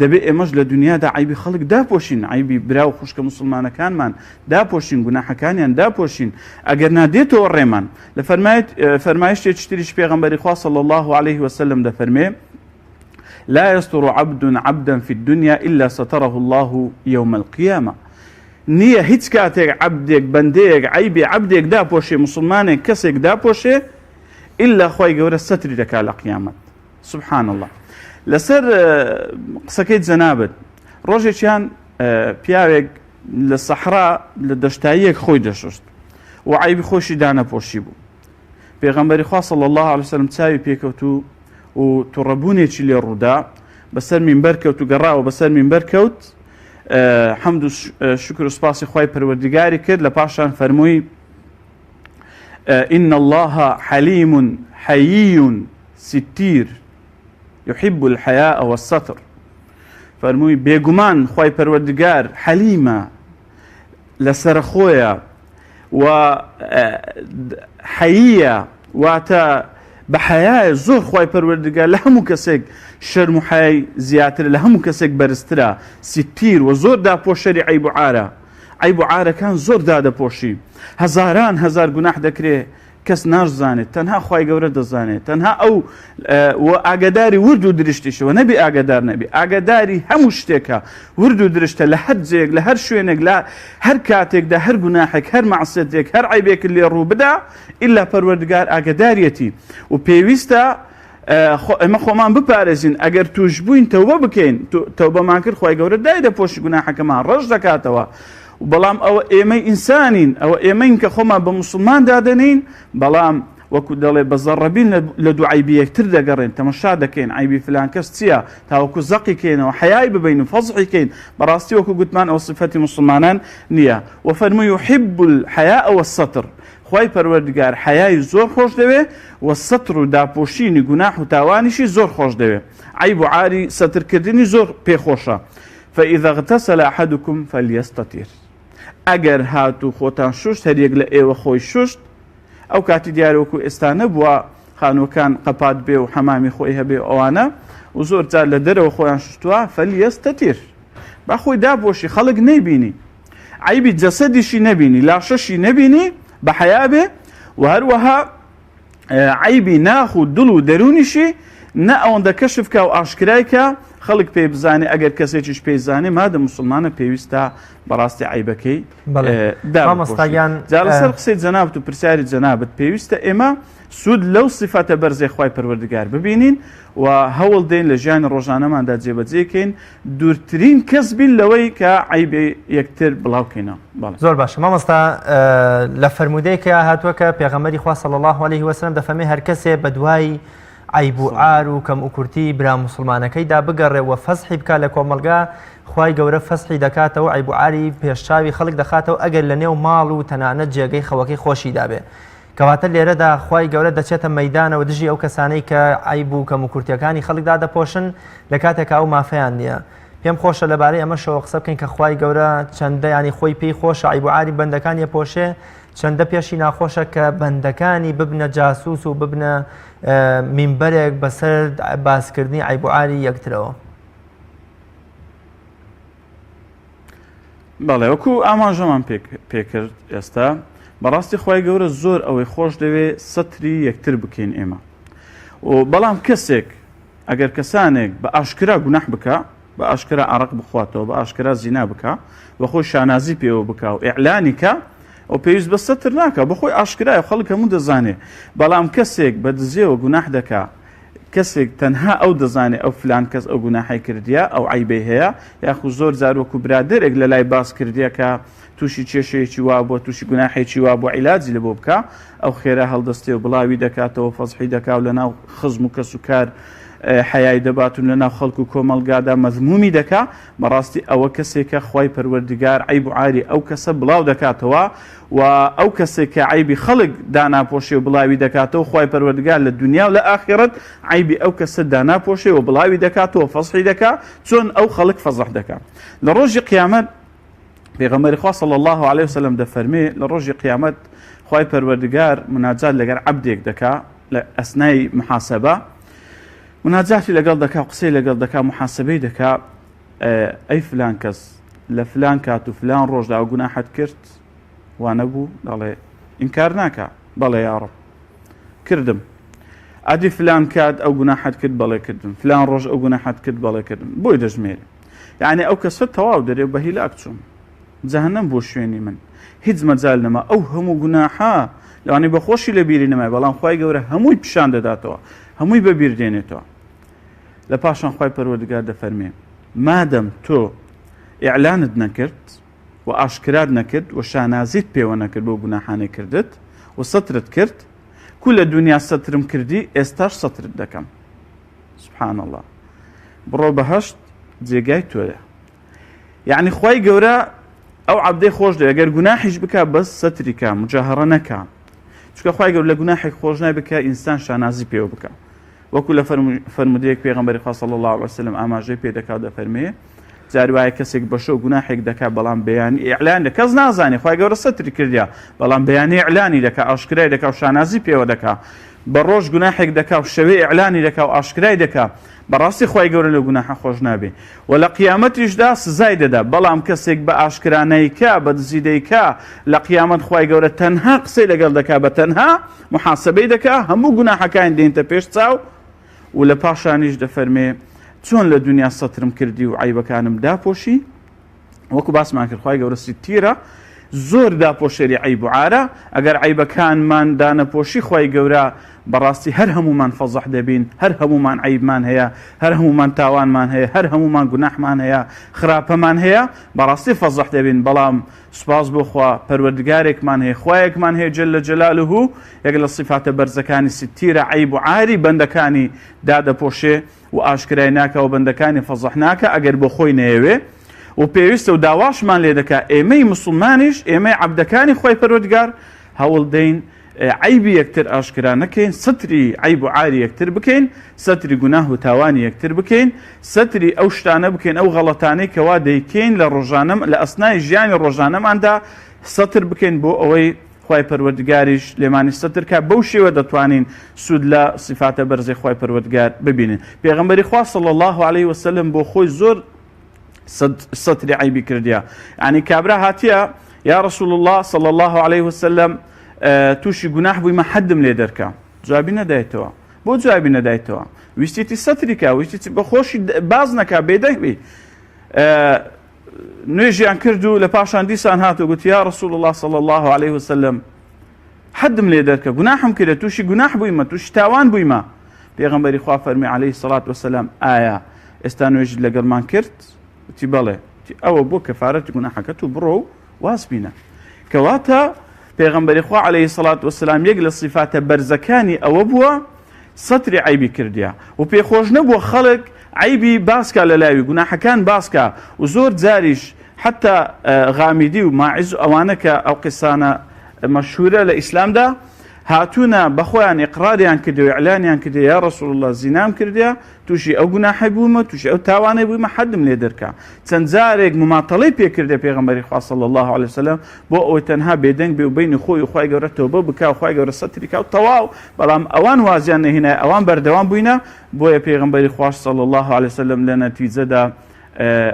S3: دەبێ ئێمەش لە دنیادا عەیبی خەڵک داپۆشین عەیبی برا و خوشکە موسڵمانەکانمان داپۆشین گوناحەکانیان داپۆشین ئەگەر نا دێتەوە ڕێمان لە فەرمایت فەرمایشتێکی تریش پێغەمبەری خوا صلی الله علیه وسلم دەفەرمێ لا يستر عبد عبدا في الدنيا إلا ستره الله يوم القيامة نییە هیچ کاتێک عەبدێک بەندەیەک عەیبی عەبدێک داپۆشێ موسڵمانێک کەسێک داپۆشێ ئیلا خوای گەورە سەتری دەکا لە قیامەت سبحان اللە لەسەر قسەکەی جەنابت ڕۆژێکیان پیاوێک لە سەحرا لە دەشتاییەک خۆی دەشوشت و عەیبی خۆشی دانەپۆشی بوو پێغەمبەری خوا صلی الله علیه وسلم چاوی پێکەوت و و توڕەبوونێکی لێ ڕوودا بەسەر مینبەر کەوت و گەڕاوە بەسەر مینبەر کەوت حەمد و شکر و سپاسی خوای پەروەردگاری کرد لە پاشان فەرمووی إن الله حليم حيي ستير يحب الحياء والستر فەرمووی بێگومان خوای پەروەردگار حەلیمە لەسەرخۆیە و حەییە واتە بە حەیایە زۆر خوای پەروەردگار لە هەموو کەسێک شەرم و حەیای زیاترە لە هەموو کەسێک بەرزترە ستیر و زۆر داپۆشەری عەیب و عارە عەیب و عارەکان زۆر دادەپۆشی هەزاران هەزار گوناح دەکرێ کەس ناشزانێت تەنها خوای گەورە دەزانێت تەنها ئەو و ئاگاداری ورد و درشتیشەوە نەبی ئاگادار نەبی ئاگاداری هەموو شتێکە ورد و درشتە لە هەر جێیەک لە هەر شوێنێک لە هەر کاتێکدا هەر گوناحێک هەر مەعسیەتێک هەر عەیبێکت لێ ڕوو بدا ئیلا پەروەردگار ئاگاداریەتی و پێویستە ئێمە خۆمان بپارێزین ئەگەر توش بووین تەوبە بکەین تەوبەمان کرد خوای گەورە دایدەپۆشی گوناحەکەمان ڕەش دەکاتەوە بەڵام ئەوە ئێمەی ئینسانین ئەوە ئێمەین کە خۆمان بە موسڵمان دادەنێین بەڵام وەکو دەڵێ بە زەڕەبین لە دوو عەیبی یەکتر دەگەڕێن تەمەشا دەکەین عەیبی فلان کەس چییە تاوەکو زەقی کەینەوە حەیای ببەین و فەزحی کەین بەڕاستی وەکو گوتمان ئەوە سیفەتی موسڵمانان نییە وە فەرمووی یحب الحیاء والستر. خوای پەروەردگار حەیای زۆر خۆش دەوێ و سەتر و داپۆشینی گوناح و تاوانیشی زۆر خۆش دەوێ عەیب و عاری سەتر کردنی زۆر پێ خۆشە فاذا اغتسل احدکم فلیستتر ئەگەر هاتوو خۆتان شوشت هەریەک لە ئێوە خۆی شوشت ئەو کاتی دیارە وەکو ئێستا نەبووە خانووەکان قەپات بێ و حەمامی خۆی هەبێ و ئەوانە و زۆر جار لە دەرەوە خۆیان شوشتووە فلیستتر با خۆی داپۆشی خەڵک نەیبینی عەیبی جەسەدیشی نەبینی لاشەشی نەبینی بە حەیا بێ و هەروەها عەیبی ناخ و دڵ و دەروونیشی نە ئەوەندە کەشف کا و ئاشکرای کە خەڵک پێی بزانێ ئەگەر کەسێکیش پێی زانێ مادە مسلمانە پێویستە بەڕاستی عیبەکەی جا لەسەر قسەی جەنابت و پرسیاری جەنابت پێویستە ئێمە سوود لەو سیفەتە بەرزەی خوای پەروەردگار ببینین و هەوڵ دەین لە ژیانی ڕۆژانەماندا جێبەجێی کەین دوورترین کەس بین لەوەی کە عەیبی یەکتر بڵاو کەینەوە. بەڵێ.
S1: زۆر باشە مامۆستا لە فەرموودەیەکە هاتووە کە پێغەمبەری خوا صلی الله علیه وسلم دەفەرمێ هەر کەسێ بەدوای عەیب و عار و کەم و کورتی برا موسڵمانەکەیدا بگەڕێ و فەزحی بکا لە کۆمەڵگا خوای گەورە فەزحی دەکاتەوە عەیب و عاری پێشچاوی خەڵک دەخاتەوە ئەگەر لە نێو ماڵ و تەنانەت جێگەی خەوەکەی خۆشیدا بێ کەواتە لێرەدا خوای گەورە دەچێتە مەیدانەوە دژی ئەو کەسانەی کە عەیب و کەموکورتیەکانی خەڵک دادەپۆشن لە کاتێکا ئەو مافەیان نییە. پێم خۆشە لەبارەی ئەمەشەوە قسە بکەین کە خوای گەورە چەندە یانی خۆی پێی خۆشە عەیب و عاری بەندەکانی ئەپۆشێ چەندە پێشی ناخۆشە کە بەندەکانی ببنە جاسوس و ببنە مینبەرێک بەسەر باسکردنی عەیب و عاری یەکترەوە.
S3: بەڵێ وەکو ئاماژەمان پێکرد ئێستا بەڕاستی خوای گەورە زۆر ئەوەی خۆش دەوێ سەتری یەکتر بکەین ئێمە و بەڵام کەسێک ئەگەر کەسانێک بە ئاشکرا گوناح بکە بە ئاشکرا ئارەق بخواتەوە بە ئاشکرا زینا بکە بە خۆی شانازی پێوە بکە و ئیعلانی کە ئەو پێویست بە سەتر ناکە بەخۆی ئاشکرایە خەڵک هەموو دەزانێ بەڵام کەسێک بە دزێوە گوناح دەکا کەسێک تەنها ئەو دەزانێ ئەو فلان کەس ئەو گوناحەی کردیە ئەو عەیبەی هەیە یاخو زۆر جار وەکو برادەرێک لەلای باس کردیە کە توشی کێشەیەکی وا بووە توشی گوناحێکی وا بووە عیلاجی لەبۆ بکا ئەو خێرا هەڵدەستێ و بڵاوی دەکاتەوە فەزحی دەکا و لەناو خزم و کەس و کار حەیای دەبات و لەناو خەڵک و کۆمەڵگادا مەزمومی دەکا بەڕاستی ئەوە کەسێکە خوای پەروەردگار عەیب و عاری ئەو کەسە بڵاو دەکاتەوە و ئەو کەسێک کە عەیبی خەڵک داناپۆشێ و بڵاوی دەکاتەوە خوای پەروەردگار لە دونیا و لە ئاخیڕەت عەیبی ئەو کەسە داناپۆشێ و بڵاوی دەکاتەوە فەزحی دەکا چۆن ئەو خەڵک فەزح دەکا لە ڕۆژی قیامەت پێغەمبەری خوا صلی الله علیه وسلم دەفەرمێ لە ڕۆژی قیامەت خوای پەروەردگار مناجات لەگەر عەبدێک دەکا لە ئەسنای محاسبە مناجاتی لەگەڵ دەکا قسەی لەگەڵ دەکا محاسبەی دەکا ئەی فلان کەس لە فلان کات و فلان ڕۆژدا ئەو گوناحەت کرد وانەبوو دەڵێ ئینکار ناکا بەڵێ یاڕەب کردم ئەدی فلان کات ئەو گوناحەت کرد بەڵێ کردم فلان ڕۆژ ئەو گوناحەت کرد بەڵێ کردم بۆی دەژمێری یعنی ئەو کەسە تەواو دەرێ بە هیلاک چووم جەهەنەم بۆ شوێنی من هیچ مەجال نەما ئەو هەموو گوناحە لەوانەیە بە خۆشی لە بیری نەمای بەڵام خوای گەورە هەمووی پیشان دەداتەوە هەمووی بە بیر دێنێتەوە لە پاشان خوای پەروەردگار دەفەرمێ مادەم تۆ ئیعلانت نەکرد و ئاشکرات نەکرد و شانازیت پێوە نەکرد بۆ گوناحانەی کردت و سەترت کرد کو لە دنیا سەترم کردی ئێستاش سەترت دەکەم سبحان الله بڕۆ بەهەشت جێگای تۆیە یعنی خوای گەورە ئەو عەبدەی خۆش دەوێت گەر گوناحیش بکا بەس سەتری کا مجاهەڕە نەکا چونکە خوای گەورە لە گوناحێک خۆش نابێت کە ئینسان شانازی پێوە بکا وەکو لە فەرمودەیەک پێغەمبەری خوا صلی الله علیه وسلم ئاماژەی پێ دەکا و دەفەرمێ جار وایە کەسێک بە شەو گوناحێک دەکا بەڵام بەیانی ئیعلان لە کەس نازانێ خوای گەورە سەتری کردیا بەڵام بەیانی ئیعلانی دەکا ئاشکرای دەکا و شانازی پێوە دەکا بە ڕۆژ گوناحێک دەکا و شەوێ ئیعلانی دەکا و ئاشکرای دەکا بەڕاستی خوای گەورە لەو گوناحە خۆش نابێ و لە قیامەتیشدا سزای دەدا بەڵام کەسێک بە ئاشکرا نەیکا بە دزی دەیکا لە قیامەت خوای گەورە تەنها قسەی لەگەڵ دەکا بە تەنها محاسبەی دەکا هەموو گوناحەکانی دێنتە پێش چاو و لە پاشانیش دەفەرمێ چۆن لە دنیا سەترم کردی و عەیبەکانم داپۆشی وەکو باسمان کرد خوای گەورە ستیرە زۆر داپۆشێری عەیب و عارە ئەگەر عەیبەکانمان دانەپۆشی خوای گەورە بەڕاستی هەر هەمومان فەزح دەبین هەر هەمومان عەیبمان هەیە هەر هەمومان تاوانمان هەیە هەر هەمومان گوناحمان هەیە خراپەمان هەیە بەڕاستی فەزح دەبین بەڵام سوپاس بۆ خوا پەروەردگارێکمان هەیە خوایەکمان هەیە جل جلاله یەک لە سیفاتە بەرزەکانی ستیرە عەیب و عاری بەندەکانی دادەپۆشێ و ئاشکرای ناکا و بەندەکانی فەزح ناکا ئەگەر بۆ خۆی نەیەوێ و پێویستە و داواشمان لێ دەکا ئێمەی موسڵمانیش ئێمەی عەبدەکانی خوای پەروەردگار. هەوڵ دەین عەیبی یەکتر ئاشکرا نەکەین، سەتری عەیب و عاری یەکتر بکەین، سەتری گوناه و تاوانی یەکتر بکەین، سەتری ئەو شتانە بکەین، ئەو غەڵەتانەی کەوا دەیکەین لە ڕۆژانە لە ئەسنای ژیانی ڕۆژانەماندا سەتر بکەین بۆ ئەوەی خوای پەروەردگاریش لێمانی سەتر کا، بەو شێوە دەتوانین سوود لە سیفاتە بەرزەی خوای پەروەردگار ببینین. پێغەمبەری خوا صلی اللە علیه وسلم بۆ خۆی زۆر سەتری عەیبی کردیە یعنی کابرا هاتیە یا رسول الله صلی الله علیه وسلم تووشی گوناح بوویمە حەدم لێ دەرکە جوابی نەدایتەوە بۆ جوابی نەدایتەوە ویستێتی سەتری کا ویستێتی بە خۆشی باز نەکا بێدەنگ بی نوێژیان کرد و لە پاشان دیسان هات و گوتی یا رسول الله صلی الله علیه وسلم حەدم لێ دەرکە گوناحم کرد تووشی گوناح بوویمە تووشی تاوان بوویمە پێغەمبەری خوا فەرمی عەلەیهی سەڵات وەسەلام ئایا ئێستا نوێژت لەگەڵمان کرد؟ وتی بەڵێ. وتی ئەوە بۆ کەفارەتی گوناحەکەت و بڕۆ و واز بینە. کەواتە پێغەمبەری خوا عەلەیهی سەڵات وەسەلام یەک لە سیفاتە بەرزەکانی ئەوە بووە سەتری عەیبی کردیە و پێخۆش نەبووە خەڵک عەیبی باسکا لە لاوی گوناحەکان باسکا و زۆر جاریش حتا غامیدی و ماعز و ئەوانە کە ئەو قسانە مەشهورە لە ئیسلامدا هاتوونە بەخۆیان ئیقراریان کردیە و ئیعلانیان کردیە یا رسول اللە زینام کردیە تووشی ئەو گوناحەی بوومە تووشی ئەو تاوانەی بوویمە حەدم لێ دەرکە چەند جارێک مماتەڵەی پێ کردە پێغەمبەری خوا صلی الله علیه وسلم بۆ ئەوەی تەنها بێدەنگ بێ و بینی خۆی و خوای گەورە تۆبە بکا و خوای گەورە سەتری کا و تەواو بەڵام ئەوان وازیان نەهێنای ئەوان بەردەوام بووینە بۆیە پێغەمبەری خواش صلی الله علیه وسلم لە نەتیجەدا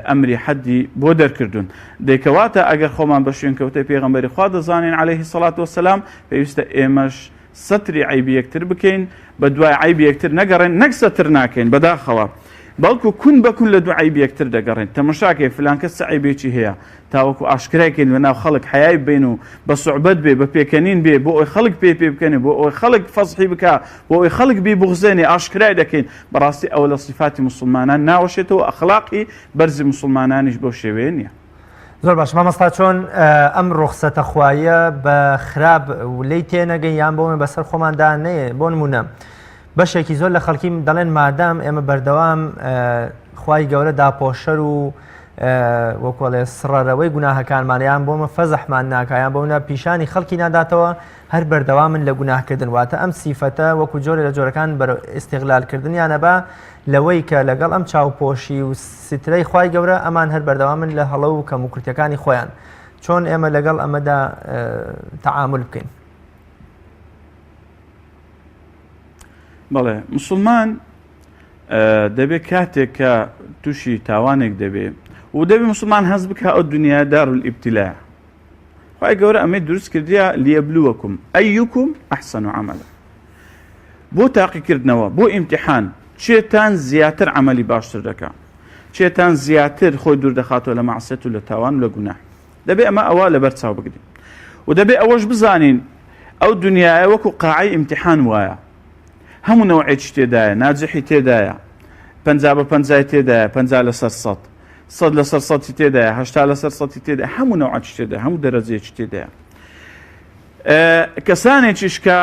S3: ئەمری حەدی بۆ دەرکردوون. دەی کەواتە ئەگەر خۆمان بە شوێنکەوتەی پێغەمبەری خوا دەزانین علیه الصلوة والسلام پێویستە ئێمەش سەتری عەیبی یەکتر بکەین، بە دوای عەیبی یەکتر نەگەڕێن، نەک سەتر ناکەین بەداخەوە بەڵکو کون بە کون لە دوو عەیبی یەکتر دەگەڕێن، تەمەشاکەین فلان کەس چ عەیبێکی هەیە تاوەکو ئاشکرای کەین لە ناو خەڵک حەیای ببەین و بە سوعبەت بێ بە پێکەنین بێ بۆ ئەوەی خەڵک پێی پێ بکەنێ بۆ ئەوەی خەڵک فەزحی بکا بۆ ئەوەی خەڵک بیبوغزێنێ ئاشکرای دەکەین بەڕاستی ئەوە لە سیفاتی موسڵمانان ناوەشێتەوە ئەخلاقی بەرزی موسڵمانانیش بەو شێوەیە نییە.
S1: زۆر باش مامۆستا چۆن ئەم ڕوخسەتە خوایە بە خراپ لێی تێنەگەین یان بۆ بەسەر خۆماندا نەیە بۆ نمونە بەشێکی زۆر لە خەڵکی دەڵێن مادام ئێمە بەردەوام خوای گەورە داپۆشەر و وەکۆڵێ سڕەرەوەی گوناهەکانمان یان بۆمە فەزحمان ناکایان بۆنە پیشانی خەڵکی ناداتەوە هەر بەردەوامن لە گوناهکردن واتە ئەم سیفەتە وەکو جۆرێ لە جۆرەکان بەرەو ئیستیغلالکردنیانە بە لەوەی کە لەگەڵ ئەم چاوپۆشی و سترەی خوای گەورە ئەمان هەر بەردەوامن لە هەڵە و کەموکورتیەکانی خۆیان چۆن ئێمە لەگەڵ ئەمەدا تەعامول بکەین؟
S3: بەڵێ مسلمان دەبێت کاتێک کە تووشی تاوانێک دەبێ و دەبێ مسلمان هەست بکە ئەو دنیا دار الابتلا خوای گەورە ئەمەی دروست کردیە لیبلوکم ایکم احسن عملا بۆ تاقیکردنەوە بۆ ئیمتحان چێتان زیاتر عملی باشتر دەکا چێتان زیاتر خۆی دوور دەخاتەوە لە معسیەت و لە تاوان و لە گوناه دەبێ ئەمە ئەوە لەبەر چاو بگرین و دەبێ ئەوەش بزانین ئەو دنیاە وەکو قاعی ئیمتحان وایە هەموو نەوعێکی تێدایە ناجحی تێدایە پەنجا بە پەنجای تێدایە پەنجا لەسەر سەد سەد لەسەر سەدی تێدایە هەشتا لەسەر سەدی تێدایە هەموو نەوعەکی تێدایە هەموو دەرەجەیەکی تێدایە کەسانێکیش کە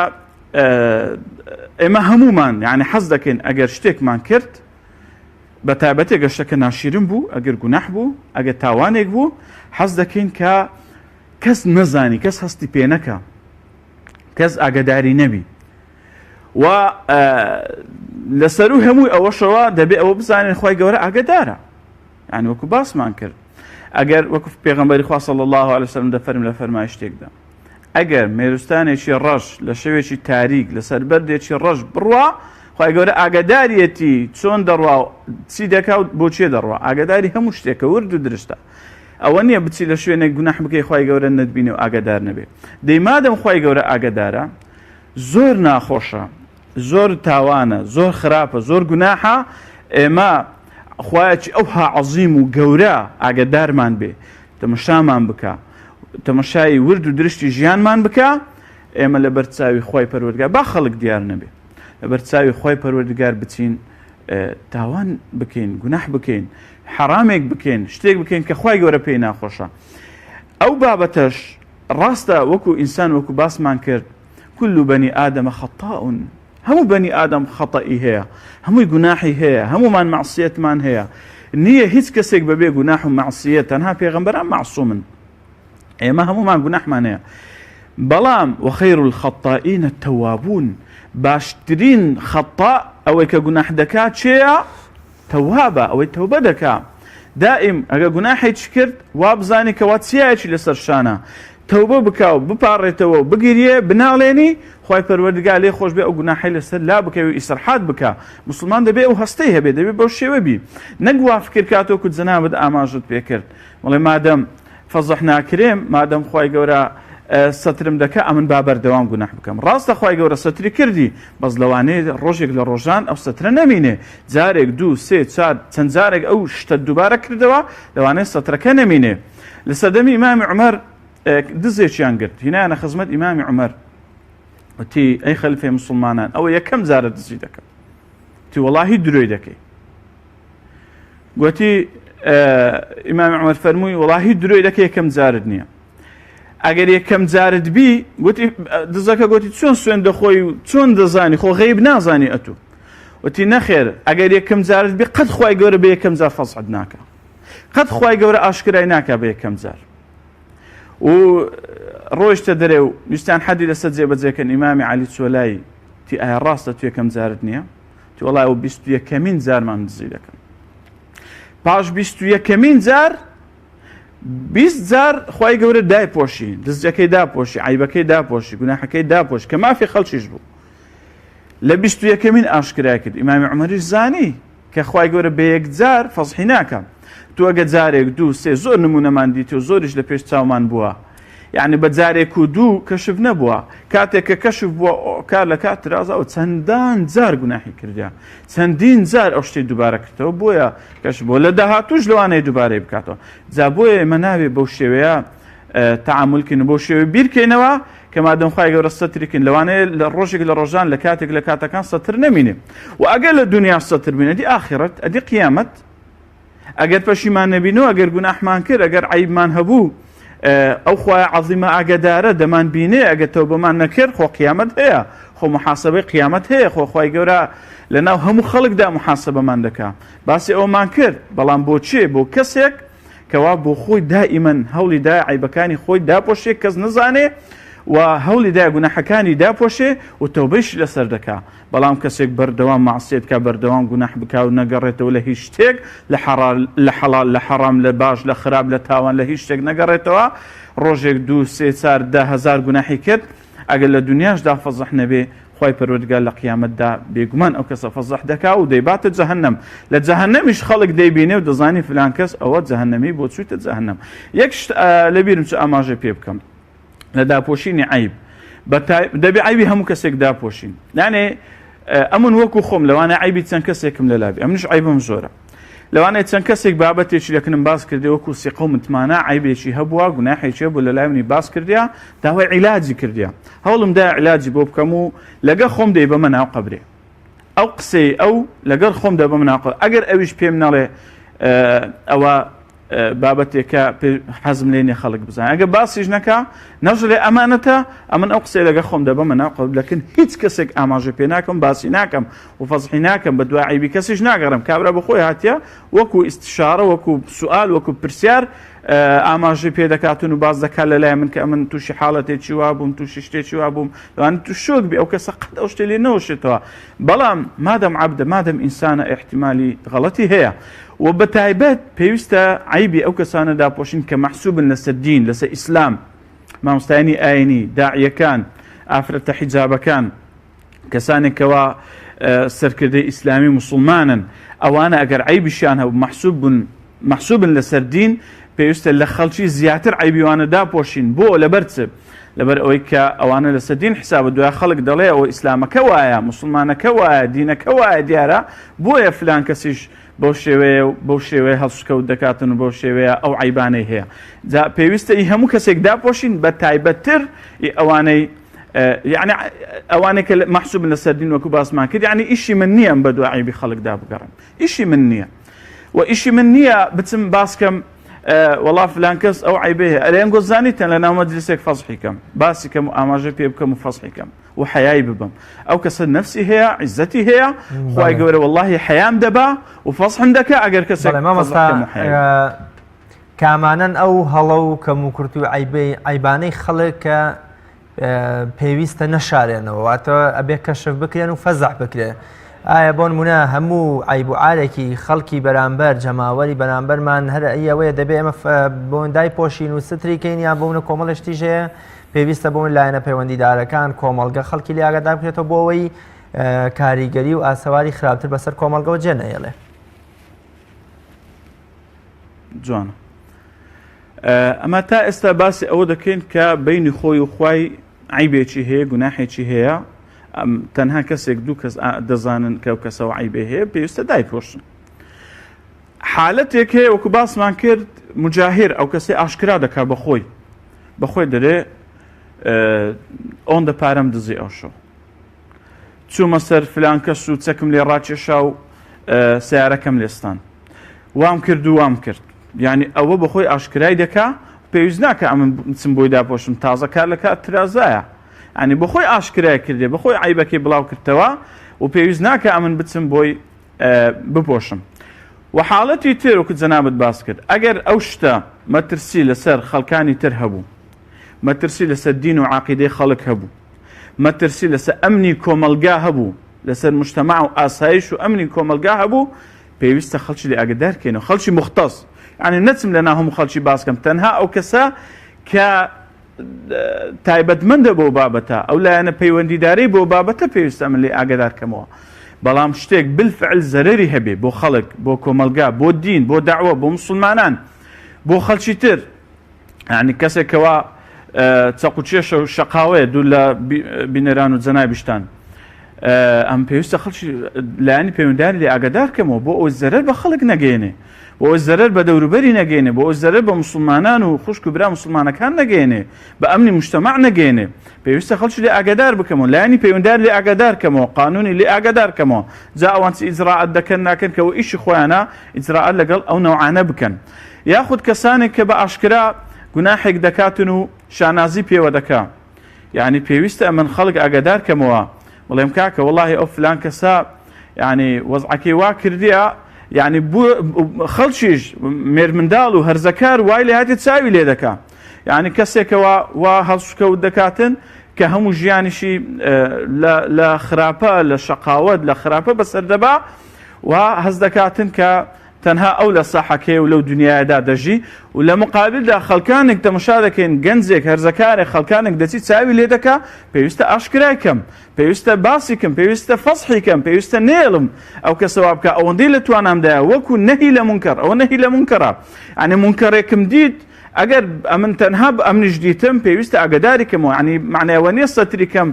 S3: ئێمە هەمومان یعنی حەز دەکەین ئەگەر شتێکمان کرد بە تایبەتی ئەگەر شتەکە ناشیرن بوو ئەگەر گوناح بوو ئەگەر تاوانێک بوو حەز دەکەین کە کەس نەزانی کەس هەستی پێ نەکە کەس ئاگداری نەبی و لەسەرو هەمووی ئەوەشەوە دەبێ ئەوە بزانین خوای گەورە ئاگدارە یعنی وەکو باسمان کرد ئەگەر وەکو پێغەمبەری خوا صلی الله علیه وسلم دەفەرم لە فەرمایشتێکدا ئەگەر مێروستانێکی ڕەش لە شەوێکی تاریک لەسەر بەردێکی ڕەش بڕوا خوای گەورە ئاگداریەتی چۆن دەڕوا و چی دەکا و بۆ چێ دەڕوا ئاگداری هەموو شتێکە ورد و درشتە ئەوە نییە بچی لە شوێنێک گوناح بکەی خوای گەورە نەتبینێ و ئاگادار نەبێ دەی مادەم خوای گەورە ئاگادارە زۆر ناخۆشە زۆر تاوانە زۆر خراپە زۆر گوناحە ئێمە خوایەکی ئەوها عەزیم و گەورە ئاگادارمان بێ تەمەشامان بکە تەمەشای ورد و درشتی ژیانمان بکە ئێمە لەبەر چاوی خوای پەروەردگار با خەڵک دیار نەبێ لەبەر چاوی خوای پەروەردگار بچین تاوان بکەین گوناح بکەین حەرامێک بکەین شتێک بکەین کە خوای گەورە پێی ناخۆشە ئەو بابەتەش ڕاستە وەکو ئینسان وەکو باسمان کرد كل بني آدم خطاء هەموو بەنی ئادەم خەتەئی هەیە هەمووی گوناحی هەیە هەمومان مەعسیەتمان هەیە نییە هیچ کەسێک بەبێ گوناح و مەعسیەت تەنها پێغەمبەران مەعسومن ئێمە هەمومان گوناحمان هەیە. بەڵام وخیر الخطائین التوابون باشترین خەتاء ئەوەی کە گوناح دەکا چێیە؟ تەوابە ئەوەی تەوبە دەکا دائیم ئەگە گوناحێکی کرد وابزانی کەوا چیایەکی لەسەر شانە تەوبە بکا و بپاڕێتەوە و بگریێ بناڵێنی خوای پەروەردگار لێ خۆش بێ ئەو گوناحەی لەسەر لا بکەوێ و ئیسرحات بکا موسڵمان دەبێ ئەو هەستەی هەبێ دەبێ بەو شێوە بی نەک وا فکر کات وەکو جەنابت ئاماژت پێ کرد بڵێ مادەم فەزح ناکرێم مادەم خوای گەورە سەترم دەکا ئەمن با بەردەوام گوناح بکەم ڕاستە خوای گەورە سەتری کردی بەس لەوانەیە ڕۆژێک لە ڕۆژان ئەو سەترە نەمینێ جارێک دوو سێ چار چەند جارێک ئەو شتە دووبارە کردەوە لەوانەیە سەترەکە نەمینێ لە سەردەمی ئیمامی عومەر دزێکیان گرت هینایانە خزمەت ئیمامی عومەر وتی ئەی خەلیفەی مسلمانان ئەوە یەکەم جارە دزی دەکەم تی وەڵاهی درۆی دەکەی گوتی ئیمامی عومەر فەرمووی وەڵاهی درۆی دەکەی یەکەم جارت نییە ئەگەر یەکەم جارت بی گوتی دزەکە گوتی چۆن سوێن دەخۆی و چۆن دەزانی خۆ غەیب نازانی ئەتوو وتی نەخێر ئەگەر یەکەم جارت بی قەت خوای گەورە بە یەکەم جار فەزحت ناکە قەت خوای گەورە ئاشکرای ناکا بە یەکەم جار و ڕۆیشتە دەرێ و ویستیان حەدی لەسەر جێبەجێکەن ئیمامی عەلی چۆلای تی ئایا ڕاستە تو یەکەم جارت نییە تی وەڵای ئەو بیست و یەکەمین جارمان دزی دەکەم پاش بیست و یەکەمین جار 20 جار خی گەورە دایپۆشی دزەکەی داپۆشی عیبەکەی داپۆشی گوناحەکەی داپۆش کە مافی خەڵکیش بوو لە بیست و یەکەمین ئاشکرای کرد ئیمامی عومەریش زانی کە خوای گەورە بە یەکجار فەزحی ناکا تۆ ئەگە جارێک دوو سێ زۆر نمونەمان دیتی و زۆریش لە پێش چاومان بووە یعنی بە جارێک و دوو کەشف نەبووە کاتێک کە کەشف بووە کار لە کات ترازا و چەندان جار گوناحی کردیا چەندین جار ئەو شتەی دووبارە کردەوە بۆیە کەش بۆ لە داهاتوش لەوانەیە دووبارەی بکاتەوە جا بۆیە ئێمە ناوێ بەو شێوەیە تەعامولکەین و بەو شێوەیە بیرکەینەوە کە مادەم خوای گەورە سەتری کردین لەوانەیە لە ڕۆژێک لە ڕۆژان لە کاتێک لە کاتەکان سەتر نەمینێ و ئەگەر لە دنیا سەتر بین ئەدی ئاخرەت ئەدی قیامەت ئەگەر پەشیمان نەبینەوە ئەگەر گوناحمان کرد ئەگەر عیبمان هەبوو ئەو خوای عەزیمە ئاگەدارە دەمان بینێ ئەگەر تەوبەمان نەکرد خۆ قیامەت هەیە خۆ محاسبەی قیامەت هەیە خۆ خوای گەورە لەناو هەموو خەڵکدا محاسبەمان دەکا باسی ئەومان کرد بەڵام بۆ چێ بۆ کەسێک کەوا بۆ خۆی دائیمەن هەوڵی دا عەیبەکانی خۆی داپۆشێ کەس نەزانێ و هەوڵی دا گوناحەکانی داپۆشێ و تەوبەیشی لەسەر دەکا بەڵام کەسێک بەردەوام مەعسیەت کا بەردەوام گوناح بکا و نەگەڕێتەوە لە هیچ شتێک لە لە حەڵال لە حەڕام لە باش لە خراپ لە تاوان لە هیچ شتێک نەگەڕێتەوە ڕۆژێک دوو سێ چار 10,000 گوناحی کرد ئەگەر لە دونیاشدا فەزح نەبێ خوای پەروەردگار لە قیامەتدا بێگومان ئەو کەسە فەزح دەکا و دەیباتە جەهەنەم لە جەهەنەمیش خەڵک دەیبینێ و دەزانی فلان کەس ئەوە جەهەنەمی بۆ چوویتە جەهەنەم یەک شت لەبیرم چ ئاماژە پێ بکەم لە داپۆشینی عیب دەبێ عیبی هەموو کەسێک داپۆشین یانێ ئەمن وەکو خۆم لەوانە عیبی چەند کەسێکم لەلابی ئەمنش عیبم زۆرە لەوانەیە چەند کەسێک بابەتێکی لەکنم باس کردێ وەکو سیقە و متمانە عەیبێکی هەبووە گوناحێکی هەبوو لەلای منی باس کردیا داوای عیلاجی کردیا هەوڵم دا عیلاجی بۆ بکەم و لەگەڵ خۆم دەیبەمە ناو قەبرێ ئەو قسەی ئەو لەگەڵ خۆم دەبەمە ناو قەبر ئەگەر ئەویش پێم نەڵێ ئەوە بابەتێکە حەزم لێ نیە خەڵک بزانێ ئەگەر باسیش نەکا نەژڵێ ئەمانەتە ئەمن ئەو قسەی لەگەڵ خۆم دەبەمە ناو قەبر لەکن هیچ کەسێک ئاماژە پێ ناکەم باسی ناکەم و فەزحی ناکەم بە دوای عەیبی کەسیش ناگەڕێم کابرا بە خۆی هاتیە وەکو ئیستشارە وەکو سوئال وەکو پرسیار ئاماژەی پێ دەکاتن و باس دەکات لە لای من کە ئەمن تووشی حاڵەتێکی وا بووم تووشی شتێکی وا بووم لەوانە تو شۆک بی ئەو کەسە قەت ئەو شتێ لێ نەوەشێتەوە بەڵام مادەم عەبدە مادەم ئینسانە ئیحتیمالی غەڵەتی هەیە و بە تایبەت پێویستە عەیبی ئەو کەسانە داپۆشین کە مەحسوبن لەسەر دین لەسەر ئیسلام مامۆستایانی ئاینی داعیەکان ئافرەتە حیجابەکان کەسانێک کەوا سەرکردەی ئیسلامی موسڵمانن ئەوانە ئەگەر عەیبیشیان هەبوو مەحسوب بوون مەحسوبن لەسەر دین پێویستە لە خەڵکی زیاتر عەیبی وانە داپۆشین بۆ لەبەر چ لەبەر ئەوەی کە ئەوانە لەسەر دین حسابە دوای خەڵک دەڵێ ئەوە ئیسلامەکە وایە موسڵمانەکە وایە دینەکە وایە دیارە بۆیە فلان کەسیش بەو شێوەیە و بەو شێوەیە هەڵسوکەوت دەکاتن و بەو شێوەیە ئەو عەیبانەی هەیە جا پێویستە ئی هەموو کەسێک داپۆشین بە تایبەتتر ئی ئەوانەی یعنی ئەوانەی کە مەحسوبن لەسەر دین وەکو باسمان کرد یعنی ئیشی من نییە ئەم بە دوای عەیبی خەڵکدا بگەڕێم ئیشی من نییە و ئیشی من نییە بچم باسکەم وەڵا فلان کەس ئەو عیبەی هەیە ئەرێ ئەنگۆ زانیتان لە ناو مەجلیسێک فەزحی کەم باسی کەم و ئاماژە پێ بکەم و فەزحی کەم و حەیای ببم ئەو کەسە نەفسی هەیە عیزەتی هەیە خوای گەورە وەڵاهی حەیام دەبا و فەزحم دەکا ئەگەر کەسێک
S1: مامۆستا کامانەن ئەو هەڵە و کەم و کورت و عیبەی عیبانەی خەڵک کە. پێویستە نەشارێنەوە واتە ئەبێ کەشف بکرێن و فەزح بکرێن ئایا بۆ نمونە هەموو عیب و عارێکی خەڵکی بەرامبەر جەماوەری بەرامبەرمان هەر ئەوەیە دەبێ ئێمە بۆندای پۆشین و ستری کەین یان بۆ منە کۆمەڵە شتیش هەیە پێویستە بۆ لایەنە پەیوەندیدارەکان کۆمەڵگە خەڵکی لێ ئاگادار بکرێتەوە بۆ ئەوەی کاریگەری و ئاسەواری خراپتر بەسەر کۆمەڵگەوە جێ نەهێڵێ.
S3: جوانە ئەمە تا ئێستا باسی ئەوە دەکەین کە بینی خۆی و خوای عیبێکی هەیە گوناحێکی هەیە تەنها کەسێک دوو کەس دەزانن کە ئەو کەسەوە عیبێ هەیە پێویستە دایپۆشن حالەتێک هەیە وەکو باسمان کرد مجاهر ئەو کەسەی ئاشکرا دەکا بەخۆی بەخۆی دەرێ ئەوەندە پارەم دزی ئەو شەو چوومە سەر فلان کەس و چەکم لێ ڕاکێشا و سیارەکەم لێستان وام کرد و وام کرد یعنی ئەوە بەخۆی ئاشکرای دەکا پێویست ناکە ئەمن چم بۆی داپۆشم تازە کار لە کار ترازایە ینی بەخۆی ئاشکرای کردێ بەخۆی عیبەکەی بڵاو کردەوە و پێویست ناکە ئەمن بچم بۆی بپۆشم وە حاڵەتی تر وەکو جەنابت باس کرد ئەگەر ئەو شتە مەترسی لەسەر خەڵکانی تر هەبوو مەترسی لەسەر دین و عقیدەی خەڵک هەبوو مەترسی لەسەر ئەمنی کۆمەڵگا هەبوو لەسەر مجتەمع و ئاسایش و ئەمنی کۆمەڵگا هەبوو پێویستە خەڵکی لێ ئاگدار کەینەوە خەڵکی مختص یعنی نەچم لە ناو هەموو خەڵکی باس کەم تەنها ئەو کەسە کە تایبەتمەندە بۆ بابەتە ئەو لایەنە پەیوەندیدارەی بۆ بابەتە پێویستە من لێی ئاگادار کەمەوە بەڵام شتێک بالفعل زەرەری هەبێ بۆ خەڵک بۆ کۆمەڵگا بۆ دین بۆ داوە بۆ مسلمانان بۆ خەڵکی تر یعنی کەسێک کەوا چەقوچێشە و شەقاوەیە دوور لە بینەران و جەنابیشتان ئەم پێویستە خەڵکی لایەنی پەیوەندیدار لێ ئاگادار کەمەوە بۆ ئەوەی زەرەر بە خەڵک نەگەیەنێ بۆ ئەوەی زەرەر بە دەوروبەری نەگەیەنێ، بۆ ئەوەی زەرەر بە موسڵمانان و خوشک و برا موسڵمانەکان نەگەیەنێ، بە ئەمنی موجتەمەع نەگەیەنێ، پێویستە خەڵکی لێ ئاگادار بکەمەوە، لایەنی پەیوەندار لێ ئاگادار کەمەوە، قانوونی لێ ئاگادار کەمەوە، جا ئەوان چ ئیجرائات دەکەن ناکەن کە ئەوە ئیشی خۆیانە ئیجرائات لەگەڵ ئەو نەوعانە بکەن. یاخود کەسانێک کە بە ئاشکرا گوناحێک دەکاتن و شانازی پێوە دەکا. یانی پێویستە ئەمن خەڵک ئاگادار کەمەوە بڵێم کاکە وەڵاهی ئەو فلان کەسە یعنی وەزعەکەی وا کردیە یعنی خەڵکیش مێرمنداڵ و هەرزەکار وای لێ هاتێ چاوی لێ دەکا یعنی کەسێکەوە وا هەڵسوکەوت دەکاتن کە هەموو ژیانیشی لە خراپە لە شەقاوت لە خراپە بەسەر دەبا و هەست دەکاتن کە تەنها ئەو لە ساحەکەیە و لەو دونیایەدا دەژی و لە مقابلدا خەڵکانێک تەمەشا دەکەین گەنجێک هەرزەکارێک خەڵکانێک دەچی چاوی لێ دەکا پێویستە ئاشکرای کەم پێویستە باسی کەم پێویستە فەزحی کەم پێویستە نێڵم ئەو کەسە وا بکا ئەوەندەی لە توانامدایە وەکو نەهی لە مونکەر ئەوە نەهی لە مونکەرە یعنی مونکەرێکم دیت ئەگەر ئەمن تەنها ئەمنیش دیتم پێویستە ئاگداری کەمەوە ینی معنای ئەوە نییە سەتری کەم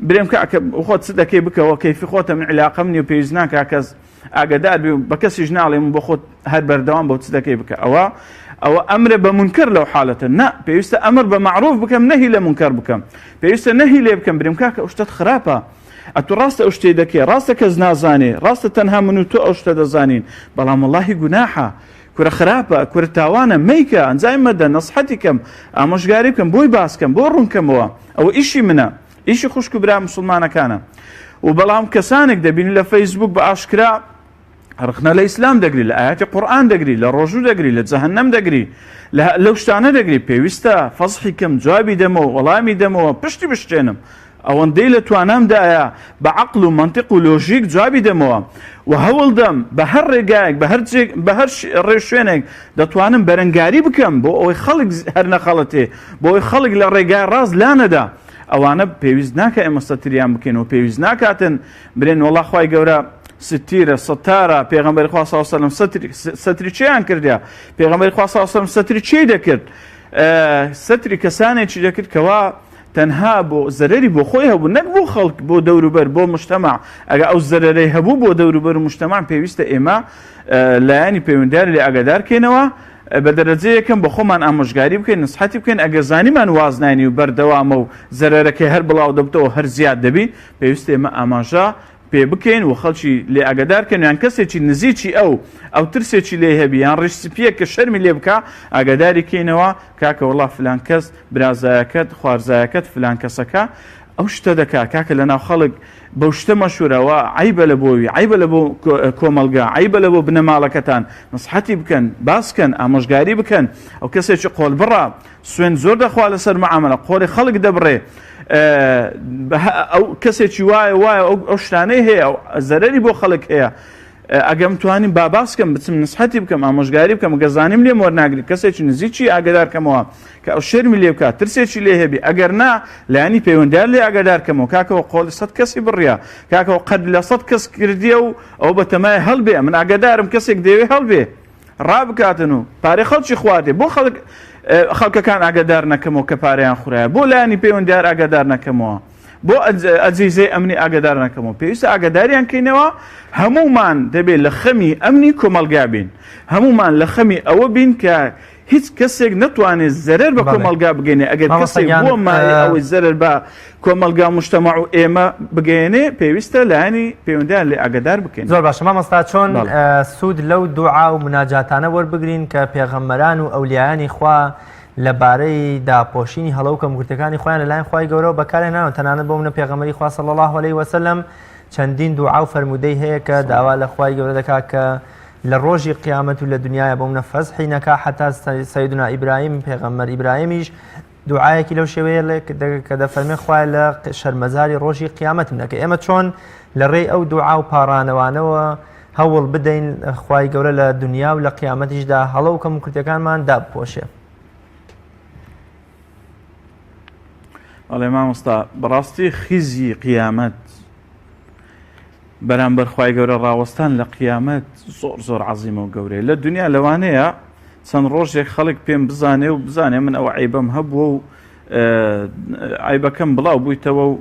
S3: برێم کاکە خۆت چ دەکەی بکەوە کەیفی خۆتە من عیلاقەم نییە و پێویست ناکا کەس ئاگادار بی و بە کەسیش ناڵێم و بۆ خۆت هەر بەردەوام بە و چ دەکەی بکە ئەوە ئەوە ئەمرە بە مونکەر لەو حالەتە نا پێویستە ئەمر بە مەعروف بکەم نەهی لە مونکەر بکەم پێویستە نەهی لێ بکەم بریم کاکە ئەو شتەت خراپە ئەتو ڕاستە ئەو شتەی دەکەی ڕاستە کەس نازانێ ڕاستە تەنها من و تۆ ئەو شتە دەزانین بەڵام وەڵاهی گوناحە کورە خراپە کورە تاوانە مەیکە ئەنجامی مەدە نەسحەتی کەم ئامۆژگاری بکەم بۆی باس کەم بۆ ڕوون کەمەوە ئەوە ئیشی منە ئیشی خوشک و برا موسڵمانەکانە و بەڵام کەسانێک دەبینی لە فەیسبوک بە ئاشکرا ڕخنە لە ئیسلام دەگری لە ئاەتی قورآن دەگری لە ڕۆژوو دەگری لە جەهەنەم دەگری لەو شتانە دەگری پێویستە فەزحی کەم جوابی دەمەوە وەڵامی دەمەوە پشتی بشتێنم ئەوەندەی لە توانامدایە بە عەقڵ و مەنتیق و لۆژیک جوابی دەمەوە و هەوڵدەم بە هەر ڕێگایەک بە هەر بە هەر ڕێوشوێنێک دەتوانم بەرەنگاری بکەم بۆ ئەوەی خەڵک هەر نەخەڵەتێ بۆ ئەوەی خەڵک لە ڕێگای ڕاست لانەدا ئەوانە پێویست ناکا ئێمە سەتریان بکەین و پێویست ناکاتن برێن وەڵا خوای گەورە ستیرە ستارە پێغەمبەری خوا صلی الله علیه و سلم ستری ستری چیان کردیا پێغەمبەری خوا صلی الله علیه و سلم ستری چی دەکرد ستری کەسانێکی دەکرد کەوا تەنها بۆ زەرەری بۆ خۆی هەبوو نەک بۆ خەڵک بۆ دەوروبەر بۆ مجتەمع ئەگە ئەو زەرەرەی هەبوو بۆ دەوروبەر و مجتەمع پێویستە ئێمە لایەنی پەیوەندیدار لێ ئاگادار کەینەوە بە دەرەجە یەکەم بە خۆمان ئامۆژگاری بکەین نسحەتی بکەین ئەگەر زانیمان واز ناینی و بەردەوامە و زەرەرەکەی هەر بڵاو دەبتەوە هەر زیاد دەبی پێویستە ئێمە ئاماژە پێ بکەین و خەڵکی لێ ئاگادار کەین یان کەسێکی نزیکی ئەو ئەو ترسێکی لێ هەبی یان ڕیش سپیەک کە شەرمی لێ بکا ئاگاداری کەینەوە کاکە وەڵا فلان کەس برازایەکەت خوارزایەکەت فلان کەسەکە ئەو شتە دەکا کاکە لەناو خەڵک بەو شتە مەشهورە وە عەیبە لە بۆوی عەیبە لە بۆ کۆمەڵگا عەیبە لە بۆ بنەماڵەکەتان نسحەتی بکەن باس کەن ئامۆژگاری بکەن ئەو کەسێکی قۆلبڕە سوێند زۆر دەخوا لەسەر معاملە قۆڵی خەڵک دەبڕێ. ئەو کەسێکی وایە وایە ئەو شتانەی هەیە زەرەری بۆ خەڵک هەیە ئەگەم توانیم با باس کەم بچم نسحەتی بکەم ئامۆژگاری بکەم گەر زانیم لێم وەرناگری کەسێکی نزیکی ئاگدار کەمەوە کە ئەو شەرمی لێ بکات ترسێکی لێ هەبی ئەگەر نا لایەنی پەیوەندیار لێ ئاگادار کەمەوە کاکەوە قۆڵی سەد کەسی بڕیا کاکەوە قەد لە سەد کەس کردیە و ئەو بەتەمای هەڵبێ من ئاگادارم کەسێک دەیەوێ هەڵبێ ڕابکاتن و پارەی خەڵکی خواردێ بۆ خەڵک خەڵکەکان ئاگادار نەکەمەوە کە پارەیان خورایە بۆ لایەنی پەیوەندیار ئاگادار نەکەمەوە بۆ ئەجیزەی ئەمنی ئاگادار نەکەمەوە پێویستە ئاگاداریان کەینەوە هەمومان دەبێت لە خەمی ئەمنی کۆمەڵگا بین هەمومان لە خەمی ئەوە بین کە هیچ کەسێک نەتوانێت زەرەر بە کۆمەڵگا بگەینێ ئەگەر کەسێک بووە مایەی ئەوەی زەرەر بە کۆمەڵگا مجتەمەع و ئێمە بگەیەنێ پێویستە لایەنی پەیوەندیان لێ ئاگادار بکەین.
S1: زۆر باشە مامۆستا چۆن سوود لەو دوعا و مناجاتانە وەربگرین کە پێغەمبەران و ئەولیایانی خوا لە بارەی داپۆشینی هەڵە و کەموکورتیەکانی خۆیان لەلایەن خوای گەورەوە بەکارهێناون تەنانەت بۆ منە پێغەمبەری خوا صلی الله علیه وسلم چەندین دوعا و فەرموودەی هەیە کە داوا لە خوای گەورە دەکات کە لە ڕۆژی قیامەت و لە دنیایا بۆ منە فەزحی نەکا حەتا سەیدنا ئیبراهیم پێغەمبەر ئیبراهیمیش دوعایەکی لەو شێوەیە کە دەفەرمێ خوایە لە شەرمەزاری ڕۆژی قیامەتم نەکە ئێمە چۆن لە ڕێی ئەو دوعا و پاڕانەوانەوە هەوڵ بدەین خوای گەورە لە دنیا و لە قیامەتیشدا هەڵە و کەموکورتیەکانمان دابپۆشێ.
S3: بەڵێ مامۆستا بەڕاستی خیزی قیامەت بەرامبەر خوای گەورە ڕاوەستان لە قیامەت زۆر زۆر عەزیمە و گەورەیە لە دنیا لەوانەیە چەند ڕۆژێک خەڵک پێم بزانێ و بزانێ من ئەوە عیبەم هەبووە و عیبەکەم بڵاو بوویتەوە و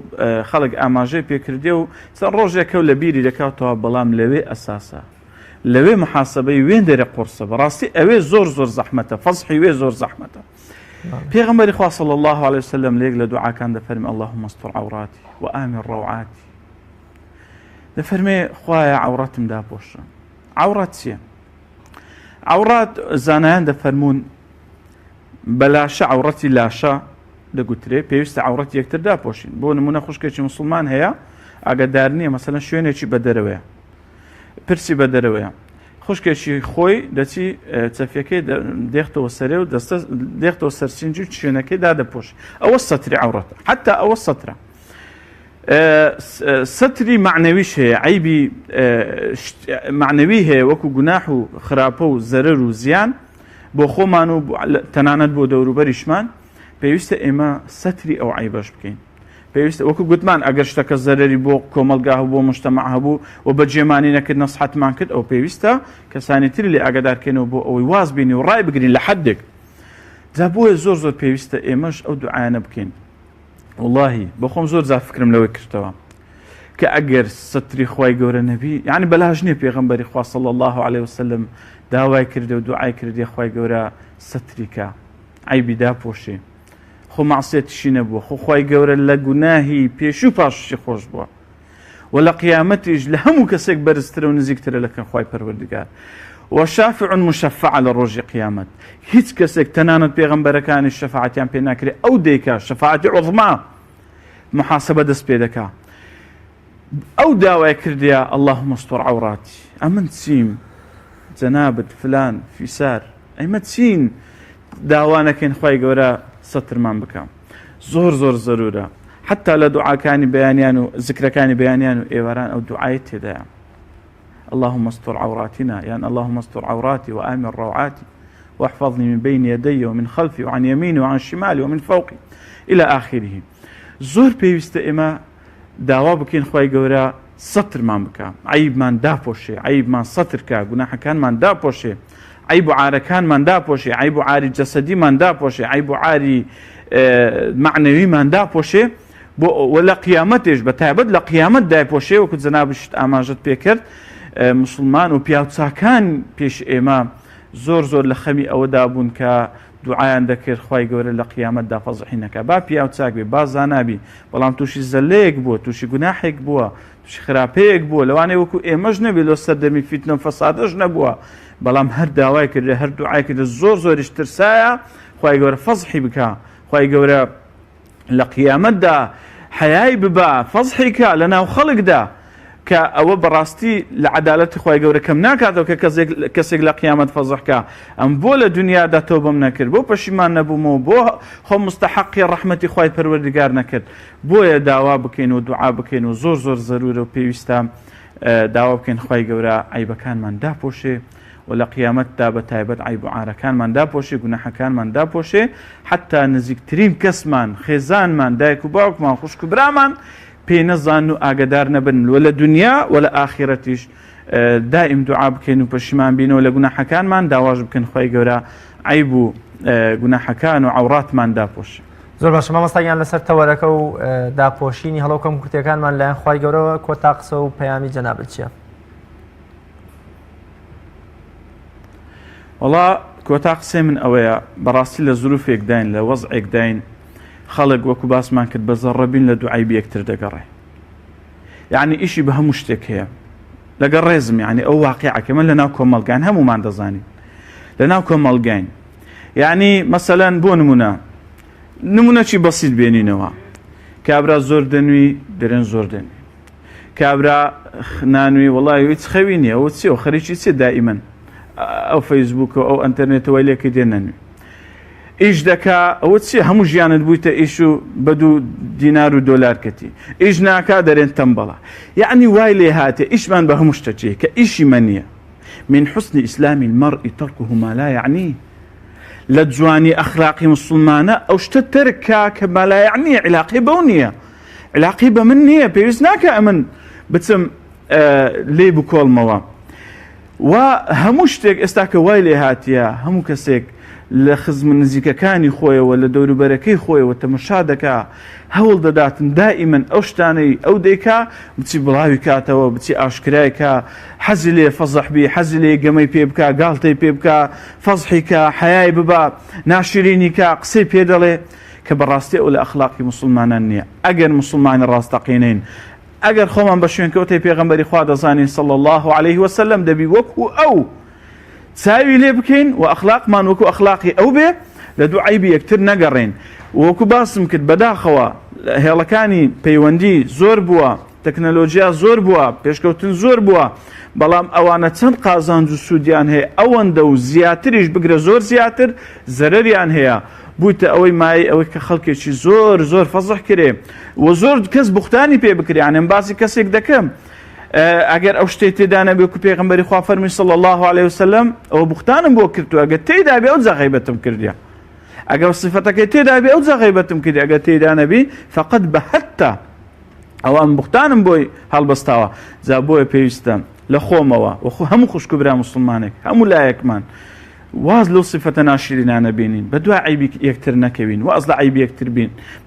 S3: خەڵک ئاماژەی پێکردێ و چەند ڕۆژێکە و لە بیری دەکاتەوە بەڵام لەوێ ئەساسە لەوێ محاسبەی وێن دەرێ قورسە بەڕاستی ئەوێ زۆر زۆر زەحمەتە فەزحی وێ زۆر زەحمەتە پێغەمبەری خوا صلی الله علیه وسلم لە یەک لە دوعاکان دەفەرمی اللهم استر عوراتی وآمن روعاتی دەفەرمێ خوایە عەوڕەتم داپۆشە عەوڕەت چییە؟ عەوڕات زانایان دەفەرموون بە لاشە عەوڕەتی لاشە دەگوترێ پێویستە عەوڕەتی یەکتر داپۆشین بۆ نمونە خوشکێکی مسلمان هەیە ئاگادار نییە مەسەلەن شوێنێکی بە دەرەوەیە پرسی بە دەرەوەیە خوشکێکی خۆی دەچی چەفیەکەی دێختەوە سەرێ و دەستە دێختەوە سەرسینج و شوێنەکەی دادەپۆش ئەوە سەتری عەوڕەتە حتا ئەوە سەترە سەتری مەعنەویش هەیە، عەیبی مەعنەوی هەیە وەکو گوناح و خراپە و زەرەر و زیان بۆ خۆمان و تەنانەت بۆ دەوروبەریشمان، پێویستە ئێمە سەتری ئەو عەیبەش بکەین. پێویستە وەکو گوتمان ئەگەر شتەکە زەرەری بۆ کۆمەڵگا هەبوو بۆ مجتەمەع هەبوو و بەجێمانی نەکرد نەسحەتمان کرد ئەو پێویستە کەسانی تری لێ ئاگادار کەینەوە بۆ ئەوەی واز بێنی و ڕای بگرین لە حەدێک. جا بۆیە زۆر زۆر پێویستە ئێمەش ئەو دوعایانە بکەین. وەڵاهی بەخۆم زۆر جار فکرم لەوەی کردەوە کە ئەگەر ستری خوای گەورە نەبی یعنی بەلاش نییە پێغەمبەری خوا صلی الله علیه وسلم داوای کردێ و دوعای کردێ خوای گەورە ستری کە عەیبی داپۆشێ خۆ مەعسیەتیشی نەبووە خۆ خوای گەورە لە گوناهی پێشوو پاششی خۆش بووە و لە قیامەتیش لە هەموو کەسێک بەرزترە و نزیکترە لە کن خوای پەروەردگار و شافع مشفع لە ڕۆژی قیامەت هیچ کەسێک تەنانەت پێغەمبەرەکانیش شەفاعەتیان پێ ناکرێ ئەو دەیکا شەفاعەتی عوزما محاسبە دەست پێ دەکا ئەو داوای کردیا اللهم استر عوراتی ئەمن چیم جەنابت فلان فیسار ئەیمە چین داوا نەکەین خوای گەورە سەترمان بکە زۆر زۆر زەرورە حتا لە دوعاکانی بەیانیان و زکرەکانی بەیانیان و ئێواران ئەو دوعای تێدایە اللهم استر عوراتنا یان اللهم استر عوراتي وآمن روعاتي واحفظني من بين يدي ومن خلفي وعن يميني وعن شمالي ومن فوقي إلى آخره زۆر پێویستە ئێمە داوا بکەین خوای گەورە سەترمان بکا عەیبمان داپۆشێ عەیبمان سەتر کا گوناحەکانمان داپۆشێ عەیب و عارەکانمان داپۆشێ عەیب و عاری جەسەدیمان داپۆشێ عەیب و عاری مەعنەویمان داپۆشێ بۆ وە لە قیامەتێش بە تایبەت لە قیامەت دایپۆشێ وەکو جەنابشت ئاماژەت پێکرد مسلمان و پیاوچاکان پێش ئێمە زۆر زۆر لە خەمی ئەوەدا بوون کە دوعایان دەکرد خوای گەورە لە قیامەتدا فەزحی نەکا با پیاو چاک بێ با زانا بی بەڵام تووشی زەلەیەک بووە تووشی گوناحێک بووە تووشی خراپەیەک بووە لەوانەیە وەکو ئێمەش نەبێ لۆ سەردەمی فیتنە و فەسادەش نەبووە بەڵام هەر داوای کردێ هەر دوعای کردێ زۆر زۆریش ترسایە خوای گەورە فەزحی بکا خوای گەورە لە قیامەتدا حەیای ببا فەزحی کا لە ناو خەڵکدا. کە ئەوە بەڕاستی لە عەدالەتی خوای گەورە کەم ناکاتەوە کە کەسێک کەسێک لە قیامەت فەزح کا ئەم بۆ لە دنیادا تەوبەم نەکرد بۆ پەشیمان نەبوومەوە بۆ خۆم مستەحەقی ڕەحمەتی خوای پەروەردگار نەکرد بۆیە داوا بکەین و دوعا بکەین و زۆر زۆر زەرورە و پێویستە داوا بکەین خوای گەورە عەیبەکانمان داپۆشێ و لە قیامەتدا بە تایبەت عەیب و عارەکانمان داپۆشێ گوناحەکانمان داپۆشێ حەتا نزیکترین کەسمان خێزانمان دایک و باوکمان خوشک و برامان پێی نەزانن و ئاگەدار نەبن و لە دونیا و لە ئاخیرەتیش دائیم دوعا بکەین و پەشیمان بینەوە لە گوناحەکانمان داواش بکەین خوای گەورە عەیب و گوناحەکان و عەوڕاتمان داپۆشێ.
S1: زۆر باشە مامۆستا گیان لەسەر تەوەرەکە و داپۆشینی هەڵە و کەموکورتیەکانمان لایەن خوای گەورەوە کۆتا قسە و پەیامی جەنابت چییە؟
S3: وەڵا کۆتا قسەی من ئەوەیە بەڕاستی لە زروفێکداین لە وەزعێکداین خەڵک وەکو باسمان کرد بە زەڕەبین لە دوعای یەکتر دەگەڕێ یعنی ئیشی بە هەموو شتێک هەیە لەگەڵ ڕێزم یعنی ئەو واقعەکە من لەناو کۆمەڵگان هەمومان دەزانین لەناو کۆمەڵگاین یعنی مەسەلەن بۆ نمونە نمونەکی بەسیت بێنینەوە کابرا زۆر دەنوی دەرێن زۆر دەنوی کابرا نانوی وڵی هیچ خەوی نییە ئەو چی و خەریکی چی دائیمەن ئەو فەیسبوک و ئەو ئەتەرنێتەوەی لێکی دێن نەنوی ئیش دەکا ئەوە چیە هەموو ژیانت بوویتە ئیش و بە دوو دینار و دۆلار کەتی ئیش ناکا دەرێن تەمبەڵە یەعنی وای لێ هاتێ ئیشمان بە هەموو شتەکێ کە ئیشی مە نییە من حسن اسلام المرء ترکه ما لا یعنیه لە جوانی ئەخلاقی مسلمانە ئەو شتە تەرک کا کە ما لا یعنیه علاقەی بەو نییە علاقەی بە من نییە پێویست ناکە ئەمن بچم لێی بکۆڵمەوە و هەموو شتێک ئێستا کە وای لێ هاتیە هەموو کەسێک لە خزم نزیکەکانی خۆیەوە لە دەوروبەرەکەی خۆیەوە تەمەشا دەکا هەوڵ دەداتن دائیمەن ئەو شتانەی ئەو دەیکا بچی بڵاوی کاتەوە بچی ئاشکرای کا حەزی لێ فەزح بی حەزی لێ گەمەی پێ بکا گاڵتەی پێ بکا فەزحی کا حەیای ببا ناشرینی کا قسەی پێ دەڵێ کە بەڕاستی ئەو لە ئەخلاقی موسڵمانان نییە ئەگەر موسڵمانی ڕاستەقینەین ئەگەر خۆمان بە شوێنکەوتەی پێغەمبەری خوا دەزانین صلی اللە علیه وسلم دەبی وەکو ئەو چاوی لێ بکەین و ئەخلاقمان وەکو ئەخلاقی ئەو بێ لە دوو عەیبی یەکتر نەگەڕێین وەکو باسم کرد بەداخەوە هێڵەکانی پەیوەندی زۆر بووە تەکنەلۆژیا زۆر بووە پێشکەوتن زۆر بووە بەڵام ئەوانە چەند قازانج و سوودیان هەیە ئەوەندە و زیاتریش بگرە زۆر زیاتر زەرەریان هەیە بوویتە ئەوەی مایەی ئەوەی کە خەڵکێکی زۆر زۆر فەزح کرێ و زۆر کەس بوختانی پێ بکرێ یعنی من باسی کەسێک دەکەم ئەگەر ئەو شتێک تێدا نەبێ و پێغەمبەری خوا فەرمی صلی الله علیه وسلم ئەوە بوختانم بۆ کردو ئەگەر تێدا بێ ئەو جا غیبەتم کردیە ئەگەر صفەتەکەی تێدا بێ ئەو جا غیبەتم کردی ئەگەر تێدا نەبی فقط بە حتا ئەوە ئەم بوختانم بۆی هەڵبەستاوە جا بۆیە پێویستە لە خۆمەوە وەخۆ هەموو خوشک و برا مسلمانێک هەموو لایەکمان واز لەو سیفەتە ناشیرینانە بێنین، بەدوای عەیبی یەکتر نەکەوین، واز لە عەیبی یەکتر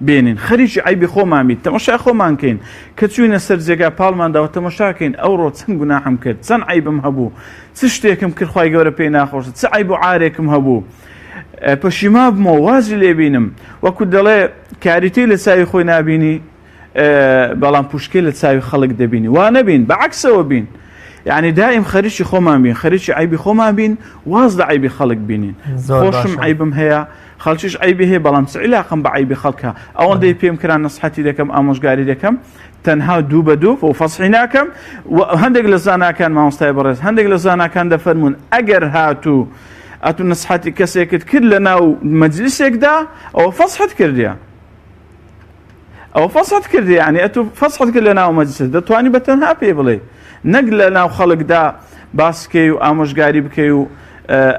S3: بێنین، خەریکی عەیبی خۆمان بین، تەمەشای خۆمان کەین، کە چووینە سەر جێگا پاڵمان داوە تەمەشا کەین ئەوڕۆ چەند گوناحم کرد، چەند عەیبم هەبوو، چ شتێکم کرد خوای گەورە پێی ناخۆشە، چ عەیب و عارێکم هەبوو، پەشیمان بمەوە وازی لێ بینم، وەکو دەڵێ کاریتەی لە چاوی خۆی نابینی، بەڵام پوشکەی لە چاوی خەڵک دەبینی وا نەبین بە عەکسەوە بین یعنی دایم خەریکی خۆمان بین خەریکی عیبی خۆمان بین واز لە عیبی خەڵک بینین خۆشم عیبم هەیە خەڵکیش عیبی هەیە بەڵام چ عیلاقم بە عیبی خەڵکە ئەوەندەی پێم کرا نەسحەتی دەکەم ئامۆژگاری دەکەم تەنها دوو بە دوو و فەسحی ناکەم و هەندێک لە زاناکان مامۆستای بەڕێز هەندێک لە زاناکان دەفەرمونون ئەگەر هاتوو ئەتو نسحەتی کەسێکت کرد لە ناو مەجلیسێکدا ئەوە فەسحت کردیە ئەوە فەسحت کردی یعنی ئەتو فەسحت کرد لە ناو مەجلس دەتوانی بە تەنها پێی بڵێ نەک لە ناو خەڵکدا باسکەی و ئامۆژگاری بکەی و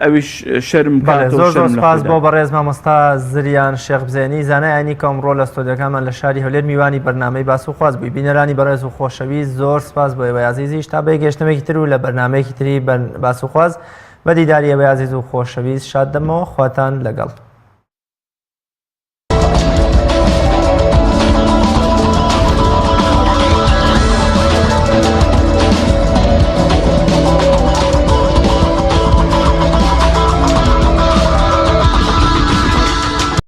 S3: ئەویش شەرم
S1: بکات زۆر زۆر سپاس بۆ بەڕێز مامۆستا زریان شێخ بزێنی زانای ئاینی کە ئەمڕۆ لە ستۆدیۆکانمان لە شاری هەولێر میوانی بەرنامەی باس و خواست بووی بینەرانی بەڕێز و خۆشەویست زۆر سپاس بۆ ئێوەی ئازیزیش تا بە گەشتنەوەیەکی تر و لە بەرنامەیەکی تری باس و خواست بە دیداری ئێوەی ئازیز و خۆشەویست شاد دەمەوە خواتان لەگەڵ.